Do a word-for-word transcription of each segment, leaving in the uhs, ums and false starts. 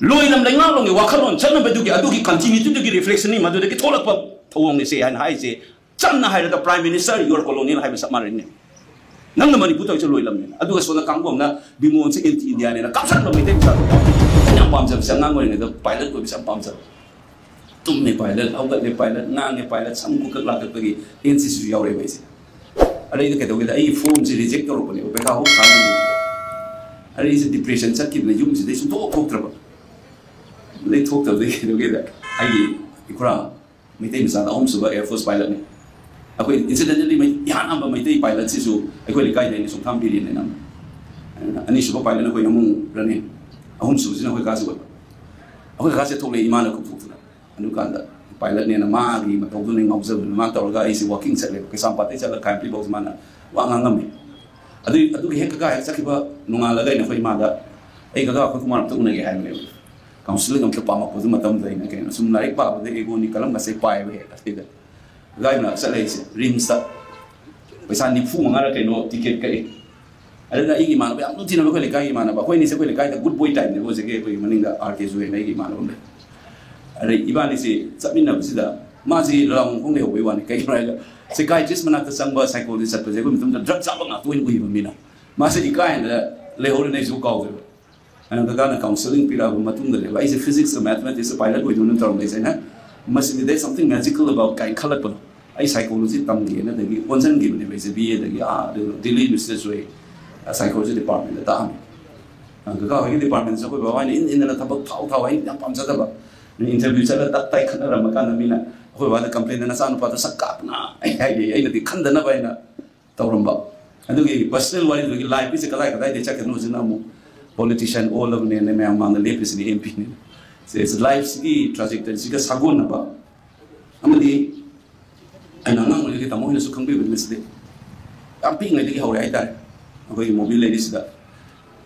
ꯂꯣꯏꯅ ꯂꯩꯉꯥꯛꯂꯣꯝꯒꯤ ꯋꯥꯈꯜꯂꯣꯟ ꯆꯠꯅꯕꯗꯨꯒꯤ, ꯑꯗꯨꯒꯤ continuityꯗꯨꯒꯤ reflectionꯅꯤ, ꯃꯗꯨꯗꯒꯤ ꯊꯣꯛꯂꯛꯄ ꯊꯧꯑꯣꯡꯅꯤꯁꯦ ꯍꯥꯏꯅ ꯍꯥꯏꯔꯤꯁꯦ꯫ ꯆꯝꯅ ꯍꯥꯏꯔꯒ Prime Minister, you are colonial ꯍꯥꯏꯕ ꯆꯞ ꯃꯥꯟꯅꯔꯤꯅꯦ꯫ ꯅꯪꯅ ꯃꯅꯤꯄꯨꯔ ꯇꯧꯔꯤꯁꯦ ꯂꯣꯏꯂꯝꯅꯦꯅ꯫ ꯑꯗꯨꯒ ꯁꯣꯝꯗ ꯀꯥꯡꯕꯨ ꯑꯃꯅ ꯕꯤꯃꯣꯜꯁꯦ anti Indiaꯅꯦꯅ ꯀꯥꯞꯁꯟꯕ ꯃꯩꯇꯩ ꯃꯆꯥꯗꯣ꯫ ꯑꯩꯅ ꯌꯥꯝ ꯄꯥꯝꯖꯕꯁꯦ, ꯑꯉꯥꯡ ꯑꯣꯏꯔꯤꯉꯩꯗ pilot ꯑꯣꯏꯕꯁꯦ ꯌꯥꯝ ꯄꯥꯝꯖꯕ꯫ ꯇꯨꯝꯃꯦ pilot, ꯍꯧꯒꯠꯂꯦ pilot, ꯉꯥꯡꯉꯦ pilot, ꯁꯝ ꯈꯨꯀꯛ ꯂꯥꯀꯛꯄꯒꯤ ꯑꯦꯟ ꯁꯤ ꯁꯤꯁꯨ ꯌꯥꯎꯔꯛꯑꯦꯕ ꯑꯩꯁꯦ꯫ ꯑꯗꯩꯗ ꯀꯩꯗꯧꯒꯦꯗ, ꯑꯩꯒꯤ formꯁꯦ reject ꯇꯧꯔꯛꯄꯅꯦꯕ, ꯄꯩꯈꯥ ꯍꯧꯕ ꯊꯥ ꯑꯅꯤꯗ꯫ ꯑꯗꯩ ꯑꯩꯁꯦ depression ꯆꯠꯈꯤꯕꯅ ꯌꯨꯝꯁꯤꯗꯩ ꯁꯨꯡꯊꯣꯛ ꯊꯣꯛꯇ꯭ꯔꯕ꯫ ꯑꯗꯩ ꯊꯣꯛꯇꯕꯗꯒꯤ ꯀꯩꯗꯧꯒꯦꯗ, ꯑꯩꯒꯤ ꯏꯈꯨꯔꯥ ꯃꯩꯇꯩ ꯃꯆꯥꯗ ꯑꯍꯨꯝꯁꯨꯕ Air Force pilotꯅꯤ꯫ ꯑꯩꯈꯣꯏ incidentally ꯃꯩ-, ꯏꯍꯥꯟ ꯍꯥꯟꯕ ꯃꯩꯇꯩ pilotꯁꯤꯁꯨ ꯑꯩꯈꯣꯏ ꯂꯩꯀꯥꯏꯗ ꯑꯩꯅ ꯁꯨꯡꯊꯥꯝ ꯕꯤꯔꯦꯟ ꯍꯥꯏꯅ ꯑꯃ꯫ ꯑꯅꯤꯁꯨꯕ pilotꯅ ꯑꯩꯈꯣꯏ ꯏꯃꯨꯡ ꯔꯅꯦ꯫ ꯑꯍꯨꯝꯁꯨꯕꯁꯤꯅ ꯑꯩꯈꯣꯏ ꯀꯥꯁꯨ ꯑꯣꯏꯕ꯫ ꯑꯩꯈꯣꯏ ꯀꯥꯁꯦ ꯊꯣꯛꯂꯛꯑꯦ ꯏꯃꯥꯅ ꯈꯨꯞ ꯊꯣꯛꯇꯅ꯫ ꯑꯗꯨꯀꯥꯟꯗ pilotꯅꯦꯅ ꯃꯥꯒꯤ ꯃꯇꯧꯗꯨꯅ ꯉꯥꯎꯖꯕꯗꯨꯅ ꯃꯥ ꯇꯧꯔꯒ ꯑꯩꯁꯦ walking ꯆꯠꯂꯦꯕ꯫ ꯀꯩꯁꯥꯝꯄꯥꯠꯇꯩ ꯆꯠꯂꯒ ꯈꯥꯏꯝꯄꯤ ꯐꯥꯎꯁꯦ ꯃꯥꯅ ꯋꯥ ꯉꯥꯡꯉꯝꯃꯦ꯫ ꯑꯗꯨ, ꯑꯗꯨꯒꯤ ꯍꯦꯛ ꯀꯀꯥ ꯍꯦꯛ ꯆꯠꯈꯤꯕ ꯅꯣꯡꯉꯥꯜꯂꯒ ꯑꯩꯅ ꯑꯩꯈꯣꯏ ꯏꯃꯥꯗ, "ꯑꯩ ꯀꯀꯥ ꯑꯩꯈꯣꯏ ꯀꯨꯃꯥꯔ ꯑꯝꯇ ꯎꯅꯒꯦ" ꯍꯥꯏꯕꯅꯦꯕ꯫ Counselling ꯑꯝꯇ ꯄꯥꯝꯃꯛꯄꯗꯨ ꯃꯇꯝꯗ ꯑꯩꯅ ꯀꯩꯅꯣ ꯁꯨꯝ ꯂꯥꯏꯔꯤꯛ ꯄꯥꯕꯗ ꯏꯒꯣꯅꯤ ꯀꯂꯝꯒꯁꯦ ꯄꯥꯏꯕ ꯍꯦꯛ ꯑꯁꯤꯗ꯫ ꯀꯀꯥ ꯏꯃꯥ ꯆꯠꯂꯦ ꯑꯩꯁꯦ RIMSꯇ꯫ ꯄꯩꯁꯥ ꯅꯤꯐꯨ ꯃꯉꯥꯔ ꯀꯩꯅꯣ ticket ꯀꯛꯑꯦ꯫ ꯑꯗꯨꯅ ꯑꯩꯒꯤ ꯏꯃꯥꯟꯅꯕ ꯌꯥꯝ ꯅꯨꯡꯊꯤꯅꯕ ꯑꯩꯈꯣꯏ ꯂꯩꯀꯥꯏꯒꯤ ꯏꯃꯥꯟꯅꯕ, ꯑꯩꯈꯣꯏ ꯑꯅꯤꯁꯦ ꯑꯩꯈꯣꯏ ꯂꯩꯀꯥꯏꯗ good boy typeꯅꯦꯕ ꯍꯧꯖꯤꯛꯀꯤ ꯑꯩꯈꯣꯏꯒꯤ ꯃꯅꯤꯡꯗ R K ꯖꯣꯏ ꯍꯥꯏꯅ ꯑꯩꯒꯤ ꯏꯃꯥꯟꯅꯕ ꯑꯃ ꯂꯩ꯫ ꯑꯗꯩ ꯏꯕꯥꯅꯤꯁꯤ ꯆꯠꯃꯤꯟꯅꯕꯁꯤꯗ ꯃꯥꯁꯤ ꯂꯣꯂꯥꯎ ꯃꯈꯣꯡ ꯂꯩꯍꯧꯕꯩ ꯋꯥꯅꯤ꯫ ꯀꯩꯒꯤꯅꯣ ꯍꯥꯏꯔꯒ psychiatrist ꯃꯅꯥꯛꯇ ꯆꯪꯕ psychologist ꯆꯠꯄꯁꯦ ꯑꯩꯈꯣꯏ ꯃꯇꯝꯗ drug ꯆꯥꯕ ꯉꯥꯛꯇ ꯑꯣꯏꯅ ꯎꯏꯕ ꯃꯤꯅ꯫ ꯃꯥꯁꯦ ꯏꯀꯥꯏꯅ ꯂꯩꯍꯧꯔꯦꯅ ꯑꯩꯁꯨ ꯀꯥꯎꯗ꯭ꯔꯦꯕ꯫ ꯑꯗꯨꯅ ꯀꯀꯥꯅ counselling ꯄꯤꯔꯛꯑꯕ ꯃꯇꯨꯡꯗꯅꯦꯕ ꯑꯩꯁꯦ physicsꯀ mathematicsꯀ pilot ꯑꯣꯏꯗꯣꯏꯅ ꯇꯧꯔꯝꯕ ꯑꯩꯁꯦ ꯑꯩꯅ, "ꯃꯁꯤꯗꯤ there's something magical about" ꯀꯥꯏꯅ ꯈꯜꯂꯛꯄꯗꯣ꯫ ꯑꯩ psychology ꯇꯝꯒꯦꯅ ꯑꯗꯒꯤ ꯑꯣꯟꯁꯤꯟꯈꯤꯕꯅꯦꯕ ꯑꯩꯁꯦ B Aꯗꯒꯤ ꯑꯥ ꯑꯗꯨ Delhi Universityꯗ ꯖꯣꯏ psychology departmentꯇ ꯇꯥꯛꯑꯝꯃꯦ꯫ ꯑ, ꯀꯀꯥ ꯍꯣꯏꯒꯤ departmentꯁꯦ ꯑꯩꯈꯣꯏ ꯕꯕꯥ ꯍꯣꯏꯅ ꯏꯟ ꯏꯟꯗꯅ ꯊꯕꯛ ꯊꯥꯎ ꯊꯥꯎ ꯑꯩ ꯌꯥꯝ ꯄꯥꯝꯖꯗꯕ꯫ Interview ꯆꯠꯂ ꯇꯛ ꯇꯥꯏ ꯈꯠꯅꯔꯝꯃ ꯀꯥꯟꯗ ꯃꯤꯅ ꯑꯩꯈꯣꯏ ꯕꯕꯥꯗ complain, "ꯅꯆꯥꯅꯨꯄꯥꯗꯣ ꯁꯛ ꯀꯥꯛꯅ" ꯑꯩ ꯍꯥꯏꯗꯤ ꯑꯩꯅꯗꯤ ꯈꯟꯗꯅꯕ ꯑꯩꯅ ꯇꯧꯔꯝꯕ꯫ ꯑꯗꯨꯒꯤ personal ꯋꯥꯔꯤꯗꯨꯒꯤ lifeꯀꯤꯁꯦ ꯀꯗꯥꯏ ꯀꯗꯥꯏꯗꯒꯤ ꯆꯠꯈ꯭ꯔꯤꯅꯣ ꯍꯧꯖꯤꯛꯅ ꯑꯃꯨꯛ politician ꯑꯣꯜꯂꯕꯅꯦꯅ ꯃꯌꯥꯝ ꯃꯥꯡꯗ ꯂꯦꯞꯄꯤꯁꯤꯅꯤ MPꯅꯦꯅ꯫ ꯁꯦ, ꯂꯥꯏꯐꯁꯤꯒꯤ trajectoryꯁꯤꯒ ꯁꯥꯒꯣꯟꯅꯕ ꯑꯃꯗꯤ ꯑꯩꯅ ꯑꯉꯥꯡ ꯑꯣꯏꯔꯤꯉꯩꯒꯤ ꯇꯥꯃꯣ ꯍꯣꯏꯅꯁꯨ ꯈꯪꯕꯤꯕꯅꯤ ꯃꯁꯤꯗꯤ꯫ ꯌꯥꯝ ꯄꯤꯛꯏꯉꯩꯗꯒꯤ ꯍꯧꯔꯦ ꯍꯥꯏꯇꯥꯔꯦ꯫ ꯑꯩꯈꯣꯏꯒꯤ movie ꯂꯩꯔꯤꯁꯤꯗ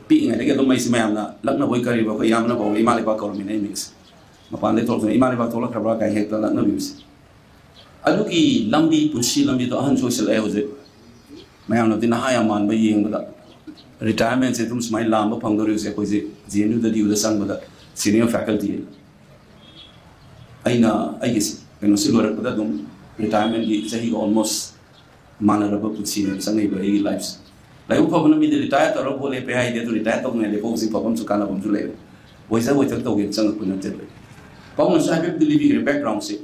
ꯄꯤꯛꯏꯉꯩꯗꯒꯤ ꯑꯗꯨꯝ ꯑꯩꯁꯤ ꯃꯌꯥꯝꯅ ꯂꯛꯅꯕꯣꯏ ꯀꯔꯤꯕ ꯑꯩꯈꯣꯏ ꯏꯌꯥꯝꯕꯅ ꯐꯥꯎꯕ ꯏꯃꯥ ꯂꯩꯕꯥꯛ ꯀꯧꯔꯝꯃꯤꯅꯦ ꯑꯩ ꯃꯤꯡꯁꯦ꯫ ꯃꯄꯥꯟꯗꯩ ꯊꯣꯛꯂꯛꯇꯅ "ꯏꯃꯥ ꯂꯩꯕꯥꯛ ꯊꯣꯛꯂꯛꯈ꯭ꯔꯕ꯭ꯔꯥ?" ꯀꯥꯏ ꯍꯦꯛꯇ ꯂꯛꯅꯕꯤꯕꯁꯦ꯫ ꯑꯗꯨꯒꯤ ꯂꯝꯕꯤ, ꯄꯨꯟꯁꯤ ꯂꯝꯕꯤꯗꯣ ꯑꯍꯟꯁꯨ ꯑꯣꯏꯁꯤꯜꯂꯛꯑꯦ ꯍꯧꯖꯤꯛ꯫ ꯃꯌꯥꯝꯅꯗꯤ ꯅꯍꯥ ꯌꯥꯝ ꯃꯥꯟꯕ ꯌꯦꯡꯕꯗ꯫ Retirementꯁꯦ ꯑꯗꯨꯝ ꯁꯨꯃꯥꯏꯅ ꯂꯥꯝꯕ ꯐꯪꯗꯣꯔꯤꯕꯁꯦ ꯑꯩꯈꯣꯏꯁꯦ J N Uꯗ, D Uꯗ ꯆꯪꯕꯗ Senior faculty ꯑꯩꯅ ꯑꯩꯒꯤ ꯀꯩꯅꯣꯁꯤ ꯂꯣꯏꯔꯛꯄꯗ ꯑꯗꯨꯝ retirement ꯀꯤ ꯆꯍꯤꯒ almost ꯃꯥꯟꯅꯔꯕ ꯄꯨꯟꯁꯤꯅꯦꯕ ꯆꯪꯉꯛꯏꯕ ꯑꯩꯒꯤ life ꯁꯦ꯫ ꯂꯥꯏꯕꯛ ꯐꯕꯅ ꯃꯤꯗꯤ retire ꯇꯧꯔꯒ ꯚꯣꯠ ꯂꯦꯞꯄꯦ ꯍꯥꯏꯗꯤ, ꯑꯗꯨ retire ꯇꯧꯅꯉꯥꯏ ꯂꯦꯞꯄ ꯍꯧꯖꯤꯛ ꯐꯕ ꯑꯃꯁꯨ ꯀꯥꯟꯅꯕ ꯑꯃꯁꯨ ꯂꯩꯔꯦ꯫ ꯑꯣꯏꯖ ꯑꯣꯏꯊꯣꯛ ꯇꯧꯒꯦꯅ ꯆꯪꯉꯛꯄ ꯅꯠꯇꯦꯕ꯫ ꯄꯥꯎꯅꯁꯨ ꯍꯥꯏꯐꯦꯠ ꯂꯤꯕꯤꯈ꯭ꯔꯦ background ꯁꯦ꯫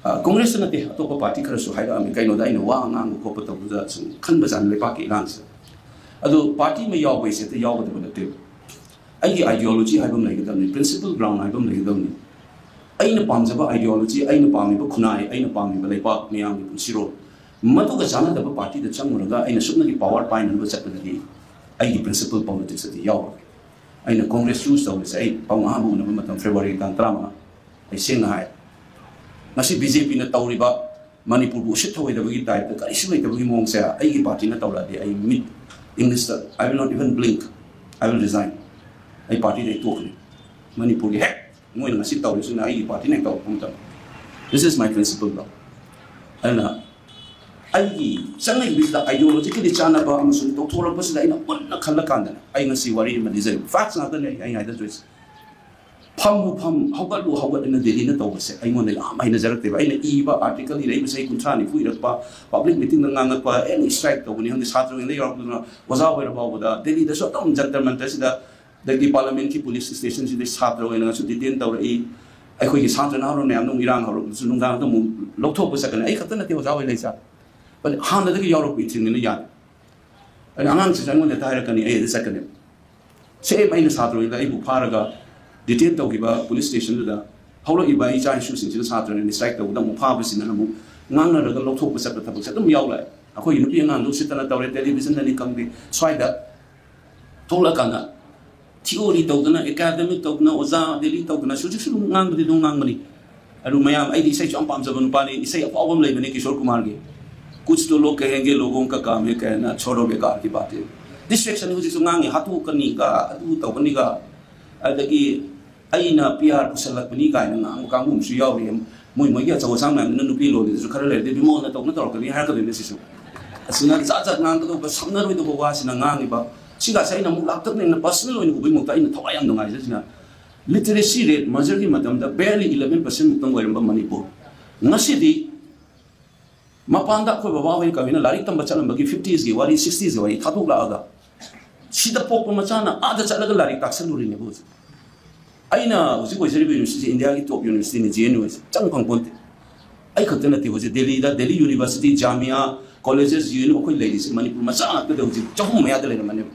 ꯑ, Congress ꯇ ꯅꯠꯇꯦ, ꯑꯇꯣꯞꯄ party ꯈꯔꯁꯨ ꯍꯥꯏꯔꯛꯑꯝꯃꯤ꯫ ꯀꯩꯅꯣꯗ ꯑꯩꯅ ꯋꯥ ꯉꯥꯡꯕ ꯈꯣꯠꯄ ꯇꯧꯕꯗ ꯁꯨꯝ ꯈꯟꯕ ꯖꯥꯠꯅꯤ ꯂꯩꯕꯥꯛꯀꯤ ꯏꯔꯥꯡꯁꯦ꯫ ꯑꯗꯣ party ꯑꯃ ꯌꯥꯎꯕ ꯍꯥꯏꯁꯦ ꯍꯦꯛꯇ ꯌꯥꯎꯒꯗꯕ ꯅꯠꯇꯦꯕ꯫ ꯑꯩꯒꯤ ideology ꯍꯥꯏꯕ ꯑꯃ ꯂꯩꯒꯗꯕꯅꯤ, principle ground ꯍꯥꯏꯕ ꯑꯃ ꯂꯩꯒꯗꯕꯅꯤ꯫ ꯑꯩꯅ ꯄꯥꯝꯖꯕ ideology, ꯑꯩꯅ ꯄꯥꯝꯃꯤꯕ ꯈꯨꯟꯅꯥꯏ, ꯑꯩꯅ ꯄꯥꯝꯃꯤꯕ ꯂꯩꯕꯥꯛ ꯃꯤꯌꯥꯝꯒꯤ ꯄꯨꯟꯁꯤꯔꯣꯜ, ꯃꯗꯨꯒ ꯆꯥꯟꯅꯗꯕ party ꯗ ꯆꯪꯉꯨꯔꯒ ꯑꯩꯅ ꯁꯨꯞꯅꯒꯤ power ꯄꯥꯏꯅꯅꯕ ꯆꯠꯄꯗꯗꯤ ꯑꯩꯒꯤ principle politics ꯑꯗꯤ ꯌꯥꯎꯔꯣꯏ꯫ ꯑꯩꯅ Congress choose ꯇꯧꯔꯤꯁꯦ ꯑꯩ ꯄꯥꯎ ꯑꯍꯥꯟꯕ ꯎꯅꯕ ꯃꯇꯝ February ꯇꯥꯡ ꯇꯔꯥꯃꯉꯥ꯫ ꯑꯩ ꯁꯦꯡꯅ ꯍꯥꯏ, ꯉꯁꯤ B J P ꯅ ꯇꯧꯔꯤꯕ ꯃꯅꯤꯄꯨꯔꯕꯨ ꯎꯁꯤꯠ ꯊꯧꯑꯣꯏꯗꯕꯒꯤ type ꯇ ꯀꯔꯤꯁꯨ ꯂꯩꯇꯕꯒꯤ ꯃꯑꯣꯡꯁꯦ ꯑꯩꯒꯤ party ꯅ ꯇꯧꯔꯛꯑꯗꯤ ꯑꯩ ꯃꯤꯠ English ꯇ, "I will not even blink, I will resign." ꯑꯩ party ꯗ ꯑꯩ ꯇꯣꯛꯀꯅꯤ꯫ ꯃꯅꯤꯄꯨꯔꯒꯤ ꯍꯦꯛ ꯃꯣꯏꯅ ꯉꯁꯤ ꯇꯧꯔꯤꯁꯤꯅ ꯑꯩꯒꯤ party ꯅ ꯍꯦꯛ ꯇꯧꯔꯛꯄ ꯃꯇꯝꯗ, this is my principle ꯗꯣ꯫ ꯑꯗꯨꯅ ꯑꯩꯒꯤ ꯆꯪꯉꯛꯏꯕꯁꯤꯗ ideologically ꯆꯥꯟꯅꯕ ꯑꯃꯁꯨꯡ ꯇꯧꯊꯣꯔꯛꯄꯁꯤꯗ ꯑꯩꯅ ꯃꯨꯟꯅ ꯈꯜꯂꯀꯥꯟꯗꯅꯦ꯫ ꯑꯩ ꯉꯁꯤ ꯋꯥꯔꯤ ꯑꯃ ꯂꯤꯖꯔꯤꯕ, facts ꯉꯥꯛꯇꯅꯦ ꯑꯩ ꯍꯥꯏꯖꯗꯣꯏꯁꯦ꯫ "ꯐꯝꯃꯨ ꯐꯝ, ꯍꯧꯒꯠꯂꯨ ꯍꯧꯒꯠ" ꯑꯅ ꯗꯦꯜꯂꯤꯅ ꯇꯧꯕꯁꯦ ꯑꯩꯉꯣꯟꯗ ꯌꯥꯝ ꯍꯩꯅꯖꯔꯛꯇꯦꯕ꯫ ꯑꯩꯅ ꯏꯕ article ꯏꯔꯛꯏꯕ ꯆꯍꯤ ꯀꯨꯟꯊ꯭ꯔꯥ ꯅꯤꯐꯨ ꯏꯔꯛꯄ, public meeting ꯗ ꯉꯥꯡꯉꯛꯄ, any strike ꯇꯧꯕꯅꯤ ꯈꯪꯗꯦ, ꯁꯥꯇ꯭ꯔꯁꯤꯡꯗ ꯌꯥꯎꯔꯛꯄꯗꯨꯅ ꯑꯣꯖꯥ ꯑꯣꯏꯔ ꯐꯥꯎꯕꯗ, ꯗꯦꯜꯂꯤꯗꯁꯨ ꯑꯗꯨꯝ ꯖꯟꯇꯔ ꯃꯟꯇꯔꯁꯤꯗ, ꯑꯗꯒꯤ parliament ꯀꯤ police station ꯁꯤꯗ ꯁꯥꯇ꯭ꯔ ꯑꯣꯏꯅ ꯉꯁꯨ detain ꯇꯧꯔꯛꯏ꯫ ꯑꯩꯈꯣꯏꯒꯤ ꯁꯥꯇ꯭ꯔ ꯅꯍꯥꯔꯣꯜ ꯃꯌꯥꯝꯅ ꯑꯃꯨꯛ ꯏꯔꯥꯡ ꯍꯧꯔꯛꯄꯗꯁꯨ ꯅꯨꯡꯗꯥꯡꯗ ꯑꯃꯨꯛ ꯂꯧꯊꯣꯛꯄ ꯆꯠꯀꯅꯤ꯫ ꯑꯩ ꯈꯛꯇ ꯅꯠꯇꯦ ꯑꯣꯖꯥ ꯑꯣꯏ ꯂꯩꯁꯦ꯫ But ꯍꯥꯟꯅꯗꯒꯤ ꯌꯥꯎꯔꯛꯄ ꯏꯊꯤꯜꯅꯤꯅ ꯌꯥꯅꯤ꯫ ꯑꯗ ꯑꯉꯥꯡꯁꯤꯁꯨ ꯑꯩꯉꯣꯟꯗ ꯍꯦꯛꯇ ꯍꯥꯏꯔꯛꯀꯅꯤ, ꯑꯩ ꯑꯗꯨ ꯆꯠꯀꯅꯤ꯫ Same ꯑꯩꯅ ꯁꯥꯇ꯭ꯔ ꯑꯣꯏꯔꯤꯉꯩꯗ ꯑꯩꯕꯨ ꯐꯥꯔꯒ detain ꯇꯧꯈꯤꯕ police station ꯗꯨꯗ ꯍꯧꯔꯛꯏꯕ ꯑꯩ ꯏꯆꯥ ꯏꯁꯨꯁꯤꯡꯁꯤꯅ ꯁꯥꯇ꯭ꯔꯅ strike ꯇꯧꯕꯗ ꯑꯃꯨꯛ ꯐꯥꯕꯁꯤꯅ ꯑꯃꯨꯛ ꯉꯥꯡꯅꯔꯒ ꯂꯧꯊꯣꯛꯄ ꯆꯠꯄ ꯊꯕꯛꯁꯦ ꯑꯗꯨꯝ ꯌꯥꯎꯔꯛꯑꯦ꯫ ꯑꯩꯈꯣꯏꯒꯤ ꯅꯨꯄꯤ ꯑꯉꯥꯡꯗꯨ ꯎꯁꯤꯠꯇꯅ ꯇꯧꯔꯦ, television ꯗꯅꯤ ꯈꯪꯗꯦ, ꯁ꯭ꯋꯥꯏꯗ ꯊꯣꯛꯂꯛꯑꯀꯥꯟꯗ theory ꯇꯧꯗꯅ, academic ꯇꯧꯗꯅ, ꯑꯣꯖꯥ ꯗꯦꯜꯂꯤ ꯇꯧꯗꯅ ꯍꯧꯖꯤꯛꯁꯨ ꯑꯗꯨꯝ ꯉꯥꯡꯕꯗꯤ ꯑꯗꯨꯝ ꯉꯥꯡꯕꯅꯤ꯫ ꯑꯗꯨ ꯃꯌꯥꯝ, ꯑꯩꯗꯤ ꯏꯁꯩꯁꯨ ꯌꯥꯝ ꯄꯥꯝꯖꯕ ꯅꯨꯄꯥꯅꯤ꯫ ꯏꯁꯩ ꯑꯐꯥꯎꯕ ꯑꯃ ꯂꯩꯕꯅꯤ ꯀꯤꯁꯣꯔ ꯀꯨꯃꯥꯔꯒꯤ, "ꯀꯨꯆ ꯇꯣ ꯂꯣꯒ ꯀꯍꯦꯡꯒꯦ ꯂꯣꯒꯣꯡ ꯀꯥ ꯀꯥꯝ ꯍꯦ ꯀꯍꯅꯥ, ꯆꯣꯔꯣ ꯕꯦꯀꯥꯔ ꯀꯤ ꯕꯥꯇꯦ"꯫ Distraction ꯍꯧꯖꯤꯛꯁꯨ ꯉꯥꯡꯉꯤ, "ꯍꯥꯠꯇꯣꯛꯀꯅꯤꯒ, ꯑꯗꯨ ꯇꯧꯒꯅꯤꯒ", ꯑꯗꯒꯤ "ꯑꯩꯅ P R ꯄꯨꯁꯜꯂꯛꯄꯅꯤ" ꯀꯥꯏꯅ ꯉꯥꯡꯕ ꯀꯥꯡꯕꯨ ꯑꯃꯁꯨ ꯌꯥꯎꯔꯤ꯫ ꯃꯣꯏ ꯃꯣꯏꯒꯤ ꯑꯆꯧ ꯑꯁꯥꯡ ꯃꯌꯥꯝꯗꯨꯅ ꯅꯨꯄꯤ ꯂꯣꯜꯂꯤꯗꯨꯁꯨ ꯈꯔ ꯂꯩꯔꯗꯤ ꯕꯤꯃꯣꯜꯅ ꯇꯧꯅ ꯇꯧꯔꯛꯀꯅꯤ ꯍꯥꯏꯔꯛꯀꯗꯣꯏꯅꯦ ꯁꯤꯁꯨ꯫ ꯑꯁꯤꯅ ꯖꯥꯠ ꯖꯥꯠ ꯉꯥꯡꯒꯗꯧꯕ, ꯁꯝꯅꯔꯣꯏꯗꯧꯕ ꯋꯥꯁꯤꯅ ꯉꯥꯡꯉꯤꯕ꯫ ꯁꯤꯒꯁꯦ ꯑꯩꯅ ꯑꯃꯨꯛ ꯂꯥꯞꯇꯛꯅ personal ꯑꯣꯏꯅ ꯎꯕꯒꯤ ꯃꯍꯨꯠꯇ ꯑꯩꯅ ꯊꯋꯥꯏ ꯌꯥꯝ ꯅꯨꯡꯉꯥꯏꯖꯩꯁꯤꯅ, Literacy rate measureꯒꯤ ꯃꯇꯝꯗ barely eleven percent ꯃꯨꯛꯇꯪ ꯑꯣꯏꯔꯝꯕ ꯃꯅꯤꯄꯨꯔ, ꯉꯁꯤꯗꯤ ꯃꯄꯥꯟꯗ ꯑꯩꯈꯣꯏ ꯕꯕꯥ ꯍꯣꯏ ꯀꯃꯥꯏꯅ ꯂꯥꯏꯔꯤꯛ ꯇꯝꯕ ꯆꯠꯂꯝꯕꯒꯤ fiftiesꯒꯤ ꯋꯥꯔꯤ, sixtiesꯒꯤ ꯋꯥꯔꯤ ꯊꯥꯗꯣꯛꯂꯛꯑꯒ, ꯁꯤꯗ ꯄꯣꯛꯄ ꯃꯆꯥꯅ ꯑꯥꯗ ꯆꯠꯂꯒ ꯂꯥꯏꯔꯤꯛ ꯇꯥꯛꯁꯜꯂꯨꯔꯤꯅꯦꯕ ꯍꯧꯖꯤꯛ꯫ ꯑꯩꯅ ꯍꯧꯖꯤꯛ ꯑꯣꯏꯖꯔꯤꯕ universityꯁꯦ Indiaꯒꯤ top universityꯅꯤ, J N U ꯍꯥꯏꯁꯦ꯫ ꯆꯪ ꯐꯪ ꯄꯣꯟꯇꯦ꯫ ꯑꯩ ꯈꯛꯇ ꯅꯠꯇꯦ ꯍꯧꯖꯤꯛ ꯗꯦꯜꯂꯤꯗ, Delhi university, Jamia, colleges, J N U ꯑꯩꯈꯣꯏ ꯂꯩꯔꯤꯁꯦ ꯃꯅꯤꯄꯨꯔ ꯃꯆꯥ ꯉꯥꯛꯇꯗ ꯍꯧꯖꯤꯛ ꯆꯍꯨꯝ ꯃꯌꯥꯗ ꯂꯩꯔꯝꯃꯅꯦꯕ꯫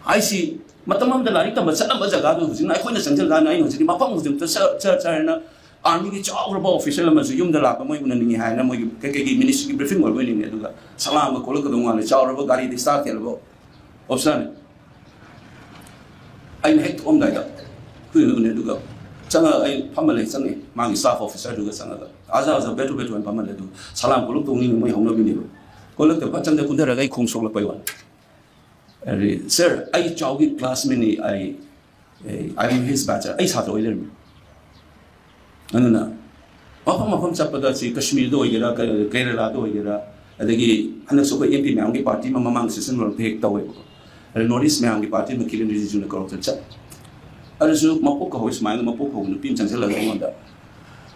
ꯍꯥꯏꯁꯤ ꯃꯇꯝ ꯑꯃꯗ ꯂꯥꯏꯔꯤꯛ ꯇꯝꯕ ꯆꯠꯂꯝꯕ ꯖꯒꯥꯗꯣ ꯍꯧꯖꯤꯛꯅ ꯑꯩꯈꯣꯏꯅ ꯆꯪꯁꯤꯜꯂꯀꯥꯟꯗ ꯑꯩꯅ ꯍꯧꯖꯤꯛꯀꯤ ꯃꯐꯝ ꯍꯧꯖꯤꯛꯇ ꯆꯠ-, ꯆꯠ-, ꯆꯠ ꯍꯥꯏꯅ armyꯒꯤ ꯆꯥꯎꯈ꯭ꯔꯕ officer ꯑꯃꯁꯨ ꯌꯨꯝꯗ ꯂꯥꯛꯄ ꯃꯣꯏ ꯎꯅꯅꯤꯡꯉꯤ ꯍꯥꯏꯅ ꯃꯣꯏꯒꯤ ꯀꯩ ꯀꯩꯒꯤ ministryꯒꯤ briefing ꯑꯣꯏꯕ ꯅꯤꯡꯉꯦ꯫ ꯑꯗꯨꯒ ꯁꯂꯥꯝꯒ ꯈꯣꯠꯂꯛꯀꯗꯧ ꯃꯥꯜꯂꯦ, ꯆꯥꯎꯔꯕ ꯒꯥꯔꯤꯗ start ꯊꯦꯠꯂꯕ officerꯅꯤ꯫ ꯑꯩꯅ ꯍꯦꯛ ꯊꯣꯛꯑꯝꯗꯥꯏꯗ ꯑꯩꯈꯣꯏ ꯎꯅꯩ꯫ ꯑꯗꯨꯒ ꯆꯪꯉꯒ ꯑꯩ ꯐꯝꯃ ꯂꯩ, ꯆꯪꯉꯦ ꯃꯥꯒꯤ staff officerꯗꯨꯒ ꯆꯪꯉꯒ ꯑꯖꯥ ꯑꯖꯥ ꯕꯦꯊꯨ ꯕꯦꯊꯨ ꯍꯥꯏꯅ ꯐꯝꯃ ꯂꯩ꯫ ꯑꯗꯨ ꯁꯂꯥꯝ ꯈꯣꯠꯂꯛꯇꯧꯅꯤꯅ ꯃꯣꯏ ꯍꯧꯅꯕꯤꯅꯦꯕ꯫ ꯈꯣꯠꯂꯛꯇꯕ ꯐꯠ ꯆꯪꯗ ꯀꯨꯝꯊꯔꯒ ꯑꯩ ꯈꯣꯡ ꯁꯣꯛꯂꯛꯄꯩ ꯋꯥꯅꯤ꯫ ꯑꯗꯨꯗꯤ, "Sir, ꯑꯩ ꯆꯥꯎꯒꯤ classmateꯅꯤ, ꯑꯩ, ꯑꯩ, I'm his batch." ꯑꯩ ꯁꯥꯇ꯭ꯔ ꯑꯣꯏ ꯂꯩꯔꯝꯃꯤ꯫ ꯑꯗꯨꯅ ꯃꯐꯝ ꯃꯐꯝ ꯆꯠꯄꯗ ꯁꯤ ꯀꯥꯁꯃꯤꯔꯗ ꯑꯣꯏꯒꯦꯔꯥ, ꯀ-, ꯀꯦꯔꯂꯥꯗ ꯑꯣꯏꯒꯦꯔꯥ, ꯑꯗꯒꯤ ꯍꯟꯗꯛꯁꯨ ꯑꯩꯈꯣꯏ M P ꯃꯌꯥꯝꯒꯤ party ꯑꯃ ꯃꯃꯥꯡ session ꯂꯣꯏꯔꯛꯄ ꯍꯦꯛ ꯇꯧꯋꯦꯕꯀꯣ꯫ ꯑꯗ North East ꯃꯌꯥꯝꯒꯤ party ꯑꯃ ꯀꯤꯔꯦꯟ ꯔꯤꯖꯤꯖꯨꯅ ꯀꯧꯔꯛꯇꯅ ꯆꯠꯂꯦ꯫ ꯑꯗꯨꯁꯨ ꯃꯄꯣꯛ ꯀꯍꯧ ꯁꯨꯃꯥꯏꯅ ꯃꯄꯣꯛ ꯀꯍꯧꯕ ꯅꯨꯄꯤ ꯑꯃ ꯆꯪꯁꯤꯜꯂꯒ ꯑꯩꯉꯣꯟꯗ,